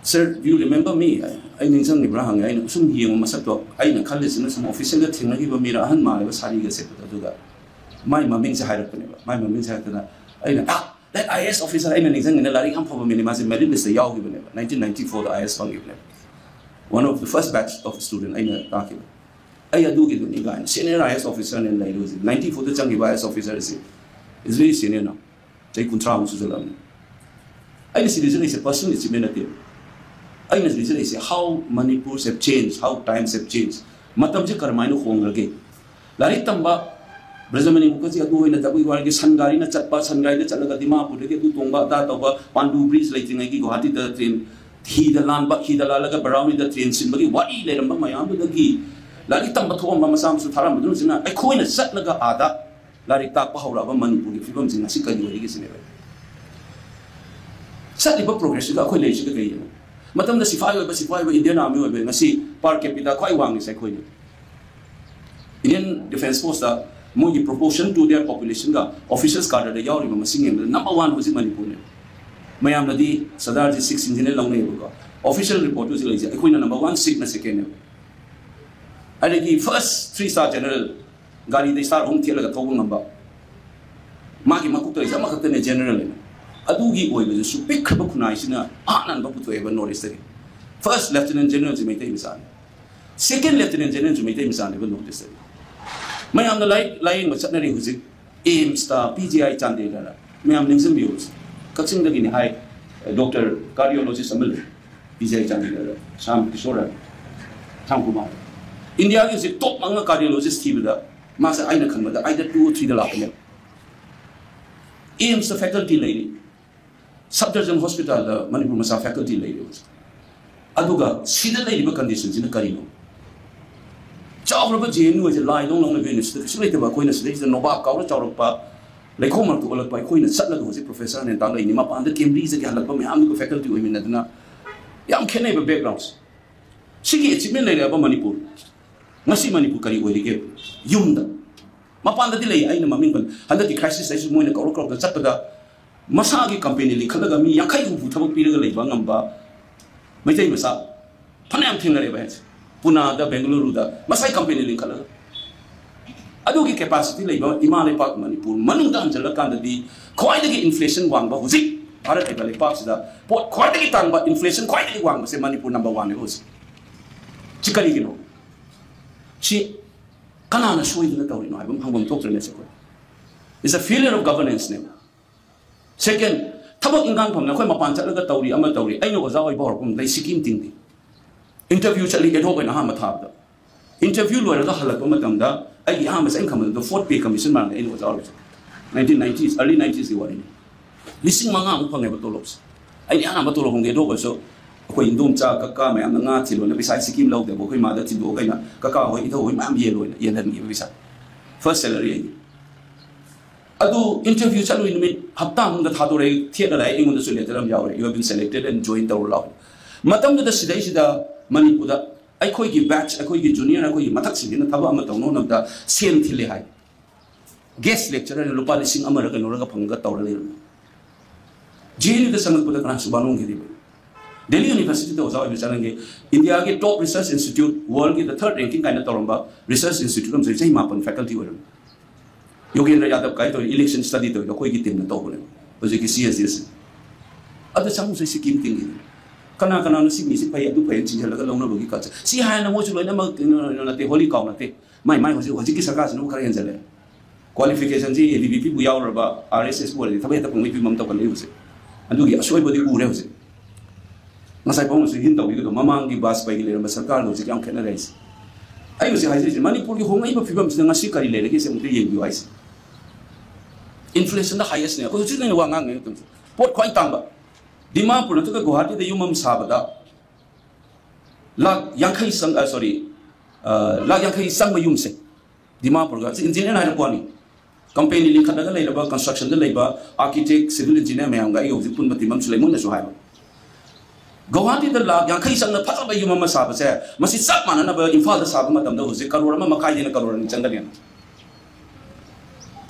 "Sir, do you remember me?" ꯑꯩ ꯅꯤꯡꯁꯤꯡꯉꯤꯕ꯭ꯔꯥ ꯍꯪꯉꯦ꯫ ꯑꯩꯅ ꯁꯨꯝ ꯌꯦꯡꯕ ꯃꯁꯛꯇꯣ, ꯑꯩꯅ ꯈꯜꯂꯤꯁꯤꯅ ꯁꯨꯝ officialꯗ ꯊꯦꯡꯅꯈꯤꯕ ꯃꯤꯔꯥ, ꯑꯍꯟ ꯃꯥꯜꯂꯦꯕ ꯁꯥꯔꯤꯒ ꯁꯦꯠꯄꯗꯣ꯫ ꯑꯗꯨꯒ ꯃꯥꯏ ꯃꯃꯤꯡꯁꯦ ꯍꯥꯏꯔꯛꯄꯅꯦꯕ꯫ ꯃꯥꯏ ꯃꯃꯤꯡꯁꯦ ꯍꯥꯏꯔꯛꯇꯅ ꯑꯩꯅ, "Ah, that I A S officer!" ꯑꯩꯅ ꯅꯤꯡꯁꯤꯡꯉꯤꯅ ꯂꯥꯏꯔꯤꯛ ꯌꯥꯝ ꯐꯕ ꯃꯤꯅꯤ, ꯃꯥꯁꯦ merit listꯇ ꯌꯥꯎꯈꯤꯕꯅꯦꯕ, nineteen ninety fourꯗ I A S ꯐꯪꯈꯤꯕꯅꯦꯕ꯫ One of the first batch of student ꯑꯩꯅ ꯇꯥꯛꯈꯤꯕ꯫ "ꯑꯩ ꯑꯗꯨꯒꯤꯗꯨꯅꯤ" ꯀꯥꯏꯅ, senior I A S officerꯅꯦꯅ ꯂꯩꯔꯦ ꯍꯧꯖꯤꯛ꯫ Ninety fourꯗ ꯆꯪꯈꯤꯕ I A S officer ꯑꯁꯤ is very senior now. ꯆꯍꯤ ꯀꯨꯟꯊ꯭ꯔꯥꯃꯨꯛ ꯁꯨꯖꯜꯂꯛꯑꯕꯅꯤ꯫ ꯑꯩꯅ ꯁꯤ ꯂꯤꯁꯤꯜꯂꯛꯏꯁꯦ personal achievement ꯅꯠꯇꯦꯕ꯫ ꯑꯩꯅ ꯂꯤꯁꯤꯜꯂꯛꯏꯁꯦ how Manipurs have changed, how times have changed. ꯃꯇꯝꯁꯦ ꯀꯔꯝꯍꯥꯏꯅ ꯍꯣꯡꯈ꯭ꯔꯒꯦ? ꯂꯥꯏꯔꯤꯛ ꯇꯝꯕ ꯕ꯭ꯔꯖꯃꯅꯤ ꯃꯨꯈꯔꯖꯤ ꯑꯗꯨ ꯑꯣꯏꯅ ꯇꯧꯕꯒꯤ ꯋꯥꯔꯤꯒꯤ ꯁꯟ ꯒꯥꯔꯤꯅ ꯆꯠꯄ, ꯁꯟ ꯒꯥꯔꯤꯗ ꯆꯠꯂꯒ ꯗꯤꯃꯥꯄꯨꯔꯗꯒꯤ ꯑꯗꯨ ꯇꯣꯡꯕ ꯑꯗꯥ ꯇꯧꯕ, ꯄꯥꯟꯗꯨ bridge ꯂꯩꯇ꯭ꯔꯤꯉꯩꯒꯤ ꯒꯨꯋꯥꯍꯥꯇꯤꯗ train, ꯍꯤꯗ ꯂꯥꯟꯕ, ꯍꯤꯗ ꯂꯥꯜꯂꯒ ꯕꯔꯥꯎꯅꯤꯗ train ꯁꯤꯟꯕꯒꯤ ꯋꯥꯔꯤ ꯂꯩꯔꯝꯕ ꯃꯌꯥꯝꯗꯨꯗꯒꯤ ꯂꯥꯏꯔꯤꯛ ꯇꯝꯕ ꯊꯣꯛꯑꯝꯕ ꯃꯆꯥ ꯃꯁꯨ ꯊꯥꯔꯝꯕꯗꯨꯅ ꯍꯧꯖꯤꯛꯅ ꯑꯩꯈꯣꯏꯅ ꯆꯠꯂꯒ ꯑꯥꯗ ꯂꯥꯏꯔꯤꯛ ꯇꯥꯛꯄ ꯍꯧꯔꯛꯑꯕ ꯃꯅꯤꯄꯨꯔꯒꯤ ꯐꯤꯕꯝꯁꯤ ꯉꯁꯤ ꯀꯔꯤ ꯑꯣꯏꯔꯤꯒꯦ ꯁꯤꯅꯦꯕ꯫ ꯆꯠꯂꯤꯕ progressꯁꯤꯒ ꯑꯩꯈꯣꯏ ꯂꯩꯔꯤꯁꯤꯒ ꯀꯩꯒꯤꯅꯣ? ꯃꯇꯝꯗ ꯁꯤꯐꯥꯏ ꯑꯣꯏꯕ, ꯁꯤꯐꯥꯏ ꯑꯣꯏꯕ, Indian Army ꯑꯣꯏꯕ, ꯉꯁꯤ per capita ꯈ꯭ꯋꯥꯏ ꯋꯥꯡꯉꯤꯁꯦ ꯑꯩꯈꯣꯏꯅꯤ꯫ Indian Defence Forceꯇ ꯃꯣꯏꯒꯤ proportion to their population ꯒ officers cadre ꯗ ꯌꯥꯎꯔꯤꯕ ꯃꯁꯤꯡ ꯌꯦꯡꯕꯗ number one ꯍꯧꯖꯤꯛ ꯃꯅꯤꯄꯨꯔꯅꯦ꯫ ꯃꯌꯥꯝꯅꯗꯤ ꯁꯔꯗꯥꯔꯁꯦ six ꯁꯤꯡꯁꯤꯅ ꯂꯧꯅꯩꯌꯦꯕꯀꯣ, official report ꯇꯨ ꯍꯧꯖꯤꯛ ꯂꯩꯖꯩ, ꯑꯩꯈꯣꯏꯅ number one, Sikh ꯅ second ꯅꯦꯕ꯫ ꯑꯗꯒꯤ first three star general, ꯒꯥꯔꯤꯗ star ꯑꯍꯨꯝ ꯊꯦꯠꯂꯒ ꯊꯧꯕ ꯉꯝꯕ, ꯃꯥꯒꯤ ꯃꯀꯣꯛꯇ ꯂꯩꯁꯦ ꯑꯃꯈꯛꯇꯅꯦ general ꯍꯥꯏꯅ꯫ ꯑꯗꯨꯒꯤ ꯑꯣꯏꯕꯗꯨꯁꯨ ꯄꯤꯛꯈ꯭ꯔꯕ ꯈꯨꯟꯅꯥꯏꯁꯤꯅ ꯑꯍꯥꯟ ꯍꯥꯟꯕ ꯄꯨꯊꯣꯛꯑꯦꯕ North East ꯇꯒꯤ꯫ First Lieutenant General ꯁꯦ ꯃꯩꯇꯩ ꯃꯆꯥꯅꯤ, second Lieutenant General ꯁꯨ ꯃꯩꯇꯩ ꯃꯆꯥꯅꯦꯕ North East ꯇꯒꯤ꯫ ꯃꯌꯥꯝꯅ ꯂꯥꯏ-, ꯂꯥꯏꯌꯦꯡꯕ ꯆꯠꯅꯔꯤ ꯍꯧꯖꯤꯛ, AIIMS ꯇ, PGI ꯆꯥꯟꯗꯦꯜꯗ꯫ ꯃꯌꯥꯝ ꯅꯤꯡꯁꯤꯡꯕꯤꯌꯨ, ꯀꯛꯆꯤꯡꯗꯒꯤꯅꯤ ꯍꯥꯏ, doctor cardiologist ꯑꯃ ꯂꯩ, PGI ꯆꯥꯟꯗꯦꯜꯗ, ꯁ꯭ꯌꯥꯝ ꯀꯤꯁꯣꯔ ꯍꯥꯏ, ꯁ꯭ꯌꯥꯝ ꯀꯨꯃꯥꯔ꯫ ꯏꯟꯗꯤꯌꯥꯒꯤ ꯍꯧꯖꯤꯛ top ꯃꯉꯥ cardiologist ꯊꯤꯕꯗ ꯃꯥꯁꯦ ꯑꯩꯅ ꯈꯟꯕꯗ either two or three ꯗ ꯂꯥꯛꯀꯅꯦꯕ꯫ AIIMS ꯇ faculty ꯂꯩꯔꯤ, Safdarjung Hospital ꯗ ꯃꯅꯤꯄꯨꯔ ꯃꯆꯥ faculty ꯂꯩꯔꯤ ꯍꯧꯖꯤꯛ꯫ ꯑꯗꯨꯒ ꯁꯤꯗ ꯂꯩꯔꯤꯕ condition ꯁꯤꯅ ꯀꯔꯤꯅꯣ? ꯆꯥꯎꯔꯕ JNU ꯍꯥꯏꯁꯦ ꯂꯥꯏꯗꯧꯅ ꯂꯧꯅꯕ ꯌꯨꯅꯤꯚꯔꯁꯤꯇꯤ ꯀꯩꯁꯨ ꯂꯩꯇꯕ ꯑꯩꯈꯣꯏꯅ ꯁꯤꯗꯩꯁꯤꯗ ꯅꯣꯕꯥꯞ ꯀꯥꯎꯔ ꯆꯥꯎꯔꯛꯄ, ꯂꯩꯈꯣꯝ ꯃꯔꯛꯇ ꯑꯣꯜꯂꯛꯄ ꯑꯩꯈꯣꯏꯅ ꯆꯠꯂꯒ ꯍꯧꯖꯤꯛ professor ꯅꯦꯅ ꯇꯥꯛꯂꯛꯏꯅꯤ꯫ ꯃꯄꯥꯟꯗ ꯀꯦꯝꯕ꯭ꯔꯤꯖꯇꯒꯤ ꯍꯜꯂꯛꯄ ꯃꯌꯥꯝꯗꯨꯒ faculty ꯑꯣꯏꯃꯤꯟꯅꯗꯅ ꯌꯥꯝ ꯈꯦꯠꯅꯩꯕ background ꯁꯦ꯫ ꯁꯤꯒꯤ achievement ꯂꯩꯔꯛꯑꯕ ꯃꯅꯤꯄꯨꯔ, ꯉꯁꯤ ꯃꯅꯤꯄꯨꯔ ꯀꯔꯤ ꯑꯣꯏꯔꯤꯒꯦ? ꯌꯨꯝꯗ, ꯃꯄꯥꯟꯗꯗꯤ ꯂꯩ, ꯑꯩꯅ ꯃꯃꯤꯡ ꯄꯟ-, ꯍꯟꯗꯛꯀꯤ crisis ꯇꯁꯨ ꯃꯣꯏꯅ ꯀꯧꯔ ꯀꯧꯔꯒ ꯆꯠꯄꯗ ꯃꯁꯥꯒꯤ company ꯂꯤꯡꯈꯠꯂꯒ ꯃꯤ ꯌꯥꯡꯈꯩ ꯍꯨꯝꯐꯨ ꯊꯕꯛ ꯄꯤꯔꯒ ꯂꯩꯕ ꯉꯝꯕ ꯃꯩꯇꯩ ꯃꯆꯥ ꯐꯅꯌꯥꯝ ꯊꯦꯡꯅꯔꯦꯕ ꯍꯥꯏꯁꯦ꯫ ꯄꯨꯅꯥꯗ, ꯕꯦꯡꯒꯂꯨꯔꯨꯗ ꯃꯁꯥꯒꯤ company ꯂꯤꯡꯈꯠꯂꯒ ꯑꯗꯨꯒꯤ capacity ꯂꯩꯕ ꯏꯃꯥ ꯂꯩꯄꯥꯛ ꯃꯅꯤꯄꯨꯔ ꯃꯅꯨꯡꯗ ꯍꯟꯖꯜꯂꯀꯥꯟꯗꯗꯤ ꯈ꯭ꯋꯥꯏꯗꯒꯤ inflation ꯋꯥꯡꯕ ꯍꯧꯖꯤꯛ ꯚꯥꯔꯠ ꯍꯥꯏꯕ ꯂꯩꯄꯥꯛꯁꯤꯗ ꯄꯣꯠ ꯈ꯭ꯋꯥꯏꯗꯒꯤ ꯇꯥꯡꯕ, inflation ꯈ꯭ꯋꯥꯏꯗꯒꯤ ꯋꯥꯡꯕꯁꯦ ꯃꯅꯤꯄꯨꯔ number one ꯅꯦꯕ ꯍꯧꯖꯤꯛ꯫ ꯁꯤ ꯀꯔꯤꯒꯤꯅꯣ? ꯁꯤ ꯀꯅꯥꯅ ꯁꯣꯏꯗꯅ ꯇꯧꯔꯤꯅꯣ ꯍꯥꯏꯕ ꯑꯃ ꯍꯪꯐꯝ ꯊꯣꯛꯇ꯭ꯔꯦꯅꯦ ꯁꯦ ꯑꯩꯈꯣꯏ꯫ It's a failure of governance ꯅꯦꯕ꯫ Second, ꯊꯕꯛ ꯏꯪꯈꯥꯡ ꯐꯪꯅ ꯑꯩꯈꯣꯏ ꯃꯄꯥꯟ ꯆꯠꯂꯒ ꯇꯧꯔꯤ ꯑꯃ ꯇꯧꯔꯤ, ꯑꯩꯅ ꯑꯣꯖꯥ ꯑꯣꯏꯕ ꯍꯧꯔꯛꯄ ꯃꯇꯝꯗ ꯁꯤꯀꯤꯝ ꯇꯤꯡꯗꯦ꯫ Interview ꯆꯠꯂꯤ ad hoc ꯑꯣꯏꯅ ꯑꯍꯥꯟꯕ ꯊꯥꯕꯗ꯫ Interview ꯂꯣꯏꯔꯒ ꯍꯜꯂꯛꯄ ꯃꯇꯝꯗ ꯑꯩꯒꯤ ꯑꯍꯥꯟꯕꯁꯦ ꯑꯩꯅ ꯈꯟꯕꯗ fourth pay commission ꯃꯥꯡꯉꯦ ꯑꯩꯅ ꯑꯣꯖꯥ ꯑꯣꯏꯔꯤꯁꯦ꯫ Nineteen nineties, early nineties ꯀꯤ ꯋꯥꯔꯤꯅꯤ꯫ ꯂꯤꯁꯤꯡ ꯃꯉꯥꯃꯨꯛ ꯐꯪꯉꯦꯕ ꯇꯣꯂꯣꯞꯁꯦ꯫ ꯑꯩꯅ ꯑꯍꯥꯟꯕ ꯇꯣꯂꯣꯞ ꯐꯪꯗꯦ, ꯑꯗꯨ ꯑꯣꯏꯔꯁꯨ ꯑꯩꯈꯣꯏ ꯏꯟꯗꯣꯝꯆꯥ ꯀꯀꯥ ꯃꯌꯥꯝꯅ ꯉꯥ ꯊꯤꯜꯂꯣꯅ ꯄꯩꯁꯥ ꯁꯤꯀꯤꯝ ꯂꯧꯗꯦꯕ, ꯑꯩꯈꯣꯏ ꯃꯥꯗ ꯊꯤꯟꯗꯣꯛꯑꯒ ꯑꯩꯅ ꯀꯀꯥ ꯍꯣꯏ ꯏꯙꯧ ꯍꯣꯏ ꯃꯌꯥꯝ ꯌꯦꯜꯂꯣꯅ ꯌꯦꯜꯍꯟꯈꯤꯕ ꯄꯩꯁꯥ꯫ First salary ꯑꯩꯒꯤ꯫ ꯑꯗꯨ interview ꯆꯠꯂꯨꯏ ꯅꯨꯃꯤꯠ ꯍꯞꯇꯥ ꯃꯅꯨꯡꯗ ꯊꯥꯗꯣꯔꯛꯑꯦ, ꯊꯦꯠꯅ ꯂꯥꯛꯑꯦ, ꯑꯩꯉꯣꯟꯗꯁꯨ letter ꯑꯃ ꯌꯥꯎꯔꯦ, "You have been selected and join ꯇꯧꯔꯣ ꯂꯥꯎ"꯫ ꯃꯇꯝꯗꯨꯗ ꯁꯤꯗꯩꯁꯤꯗ ꯃꯅꯤꯄꯨꯔꯗ ꯑꯩꯈꯣꯏꯒꯤ batch, ꯑꯩꯈꯣꯏꯒꯤ junior, ꯑꯩꯈꯣꯏꯒꯤ ꯃꯊꯛꯁꯤꯡꯁꯤꯅ ꯊꯕꯛ ꯑꯃ ꯇꯧꯅꯕ ꯍꯣꯠꯅꯕꯗ ꯁꯦꯟ ꯊꯤꯜꯂꯦ ꯍꯥꯏ꯫ Guest lecturer ꯂꯨꯄꯥ ꯂꯤꯁꯤꯡ ꯑꯃꯔ ꯀꯩꯅꯣꯔꯒ ꯐꯪꯉꯒ ꯇꯧꯔ ꯂꯩꯔꯝꯃꯤ꯫ ꯖꯦ ꯑꯦꯟ ꯌꯨꯗ ꯆꯪꯉꯛꯄꯗ ꯀꯅꯥ ꯁꯨꯕꯥꯟ ꯑꯣꯟꯈꯤꯗꯦꯕ? ꯗꯦꯜꯂꯤ ꯌꯨꯅꯤꯚꯔꯁꯤꯇꯤꯗ ꯑꯣꯖꯥ ꯑꯣꯏꯕ ꯆꯠꯂꯝꯒꯦ꯫ ꯏꯟꯗꯤꯌꯥꯒꯤ ꯇꯣꯞ ꯔꯤꯁꯔꯁ ꯏꯟꯁꯇꯤꯇ꯭ꯌꯨꯠ, ꯋꯥꯔꯜꯒꯤ ꯗ ꯊꯔꯗ ꯔꯦꯡꯀꯤꯡ ꯀꯥꯏꯅ ꯇꯧꯔꯝꯕ ꯔꯤꯁꯔꯁ ꯏꯟꯁꯇꯤꯇ꯭ꯌꯨꯠ ꯑꯃꯁꯨ ꯆꯍꯤ ꯃꯥꯄꯟ ꯐꯦꯀꯜꯇꯤ ꯑꯣꯏꯔꯝꯃꯤ꯫ ꯌꯣꯒꯦꯟꯗ꯭ꯔ ꯌꯥꯗꯕ ꯀꯥꯏ ꯇꯧꯔꯤ ꯏꯂꯦꯛꯁꯟ ꯁ꯭ꯇꯗꯤ ꯇꯧꯔꯤꯗꯣ ꯑꯩꯈꯣꯏꯒꯤ ꯇꯤꯝꯅ ꯇꯧꯕꯅꯦꯕ ꯍꯧꯖꯤꯛꯀꯤ ꯁꯤ ꯑꯦꯁ ꯗꯤ ꯑꯦꯁ꯫ ꯑꯗꯨ ꯆꯪꯉꯨꯁꯦ ꯁꯤꯀꯤꯝ ꯇꯤꯝꯒꯤꯗꯤ꯫ ꯀꯅꯥ ꯀꯅꯥꯅꯣ ꯁꯤ ꯃꯤꯁꯤ ꯐꯩ ꯑꯗꯨ ꯐꯩ ꯆꯤꯡꯁꯤꯜꯂꯒ ꯂꯧꯅꯕꯒꯤ ꯀꯜꯆꯔ ꯁꯤ ꯍꯥꯏꯅ ꯃꯣꯏꯁꯨ ꯂꯣꯏꯅꯃꯛ ꯀꯩꯅꯣ ꯅꯠꯇꯦ, ꯍꯣꯂꯤ ꯀꯥꯎ ꯅꯠꯇꯦ꯫ ꯃꯥꯏ ꯃꯥꯏ ꯍꯧꯖꯤꯛ ꯍꯧꯖꯤꯛꯀꯤ ꯁꯔꯀꯥꯔꯁꯤꯅ ꯑꯃꯨꯛ ꯈꯔ ꯍꯦꯟꯖꯜꯂꯦ꯫ ꯀ꯭ꯋꯥꯂꯤꯐꯤꯀꯦꯁꯟꯁꯤ ꯑꯦ ꯕꯤ ꯚꯤ ꯄꯤꯕꯨ ꯌꯥꯎꯔꯕ ꯑꯥꯔ ꯑꯦꯁ ꯑꯦꯁꯄꯨ ꯑꯣꯏꯔꯗꯤ ꯊꯕꯛ ꯍꯦꯛꯇ ꯄꯪꯂꯩ ꯄꯤꯕ ꯑꯃ ꯇꯧꯒꯠꯂꯛꯏ ꯍꯧꯖꯤꯛ꯫ ꯑꯗꯨꯒꯤ ꯑꯁꯣꯏꯕꯗꯤ ꯎꯔꯦ ꯍꯧꯖꯤꯛ꯫ ꯉꯁꯥꯏ ꯐꯥꯎꯅꯁꯨ ꯍꯤꯟ ꯇꯧꯕꯤꯒꯗꯣ ꯃꯃꯥꯡꯒꯤ ꯕꯥꯖꯄꯥꯏꯒꯤ ꯂꯩꯔꯝꯕ ꯁꯔꯀꯥꯔꯒ ꯍꯧꯖꯤꯛ ꯌꯥꯝ ꯈꯦꯠꯅꯔꯦ ꯍꯥꯏꯁꯦ꯫ ꯑꯩ ꯍꯧꯖꯤꯛ ꯍꯥꯏꯖꯔꯤꯁꯦ ꯃꯅꯤꯄꯨꯔꯒꯤ ꯍꯣꯡꯉꯛꯏꯕ ꯐꯤꯕꯝꯁꯤꯗ ꯉꯁꯤ ꯀꯔꯤ ꯂꯩꯔꯒꯦꯁꯦ ꯑꯃꯨꯛꯇ ꯌꯦꯡꯕꯤꯌꯨ ꯍꯥꯏꯁꯦ꯫ ꯏꯟꯐ꯭ꯂꯦꯁꯟꯗ ꯍꯥꯏꯌꯦꯁꯅꯦ ꯑꯩꯈꯣꯏ ꯍꯧꯖꯤꯛ ꯑꯩꯅ ꯋꯥ ꯉꯥꯡꯉꯤꯉꯩ ꯃꯇꯝꯁꯦ꯫ ꯄꯣꯠ ꯈ꯭ꯋꯥꯏ ꯇꯥꯡꯕ꯫ ꯗꯤꯃꯥꯄꯨꯔ ꯅꯠꯇ꯭ꯔꯒ ꯒꯨꯋꯥꯍꯥꯇꯤꯗ ꯌꯨꯝ ꯑꯃ ꯁꯥꯕꯗ ꯂꯥꯛ ꯌꯥꯡꯈꯩ ꯆꯪ ꯁꯣꯔꯤ, ꯂꯥꯛ ꯌꯥꯡꯈꯩ ꯆꯪꯕ ꯌꯨꯝꯁꯦ꯫ ꯗꯤꯃꯥꯄꯨꯔꯒ ꯁꯤ ꯏꯟꯖꯤꯅꯤꯌꯔ ꯍꯥꯏꯔꯛꯄ ꯋꯥꯅꯤ꯫ ꯀꯝꯄꯦꯅꯤ ꯂꯤꯡꯈꯠꯂꯒ ꯂꯩꯔꯕ ꯀꯟꯁꯇ꯭ꯔꯛꯁꯟꯗ ꯂꯩꯕ ꯑꯥꯔꯀꯤꯇꯦꯛ ꯁꯤꯚꯤꯜ ꯏꯟꯖꯤꯅꯤꯌꯔ ꯃꯌꯥꯝꯒ ꯑꯩꯒ ꯍꯧꯖꯤꯛ ꯄꯨꯟꯕ ꯇꯤꯝ ꯑꯃꯁꯨ ꯂꯩ ꯃꯣꯏꯅꯁꯨ ꯍꯥꯏꯕ꯫ ꯒꯧꯍꯥꯇꯤꯗ ꯂꯥꯛ ꯌꯥꯡꯈꯩ ꯆꯪꯅ ꯐꯖꯕ ꯌꯨꯝ ꯑꯃ ꯁꯥꯕꯁꯦ ꯃꯁꯤ ꯆꯞ ꯃꯥꯟꯅꯅꯕ ꯏꯝꯐꯥꯜꯗ ꯁꯥꯕ ꯃꯇꯝꯗ ꯍꯧꯖꯤꯛ ꯀꯔꯣꯔ ꯑꯃ ꯃꯈꯥꯏꯗꯩꯅ ꯀꯔꯣꯔ ꯑꯅꯤ ꯆꯪꯒꯅꯤ꯫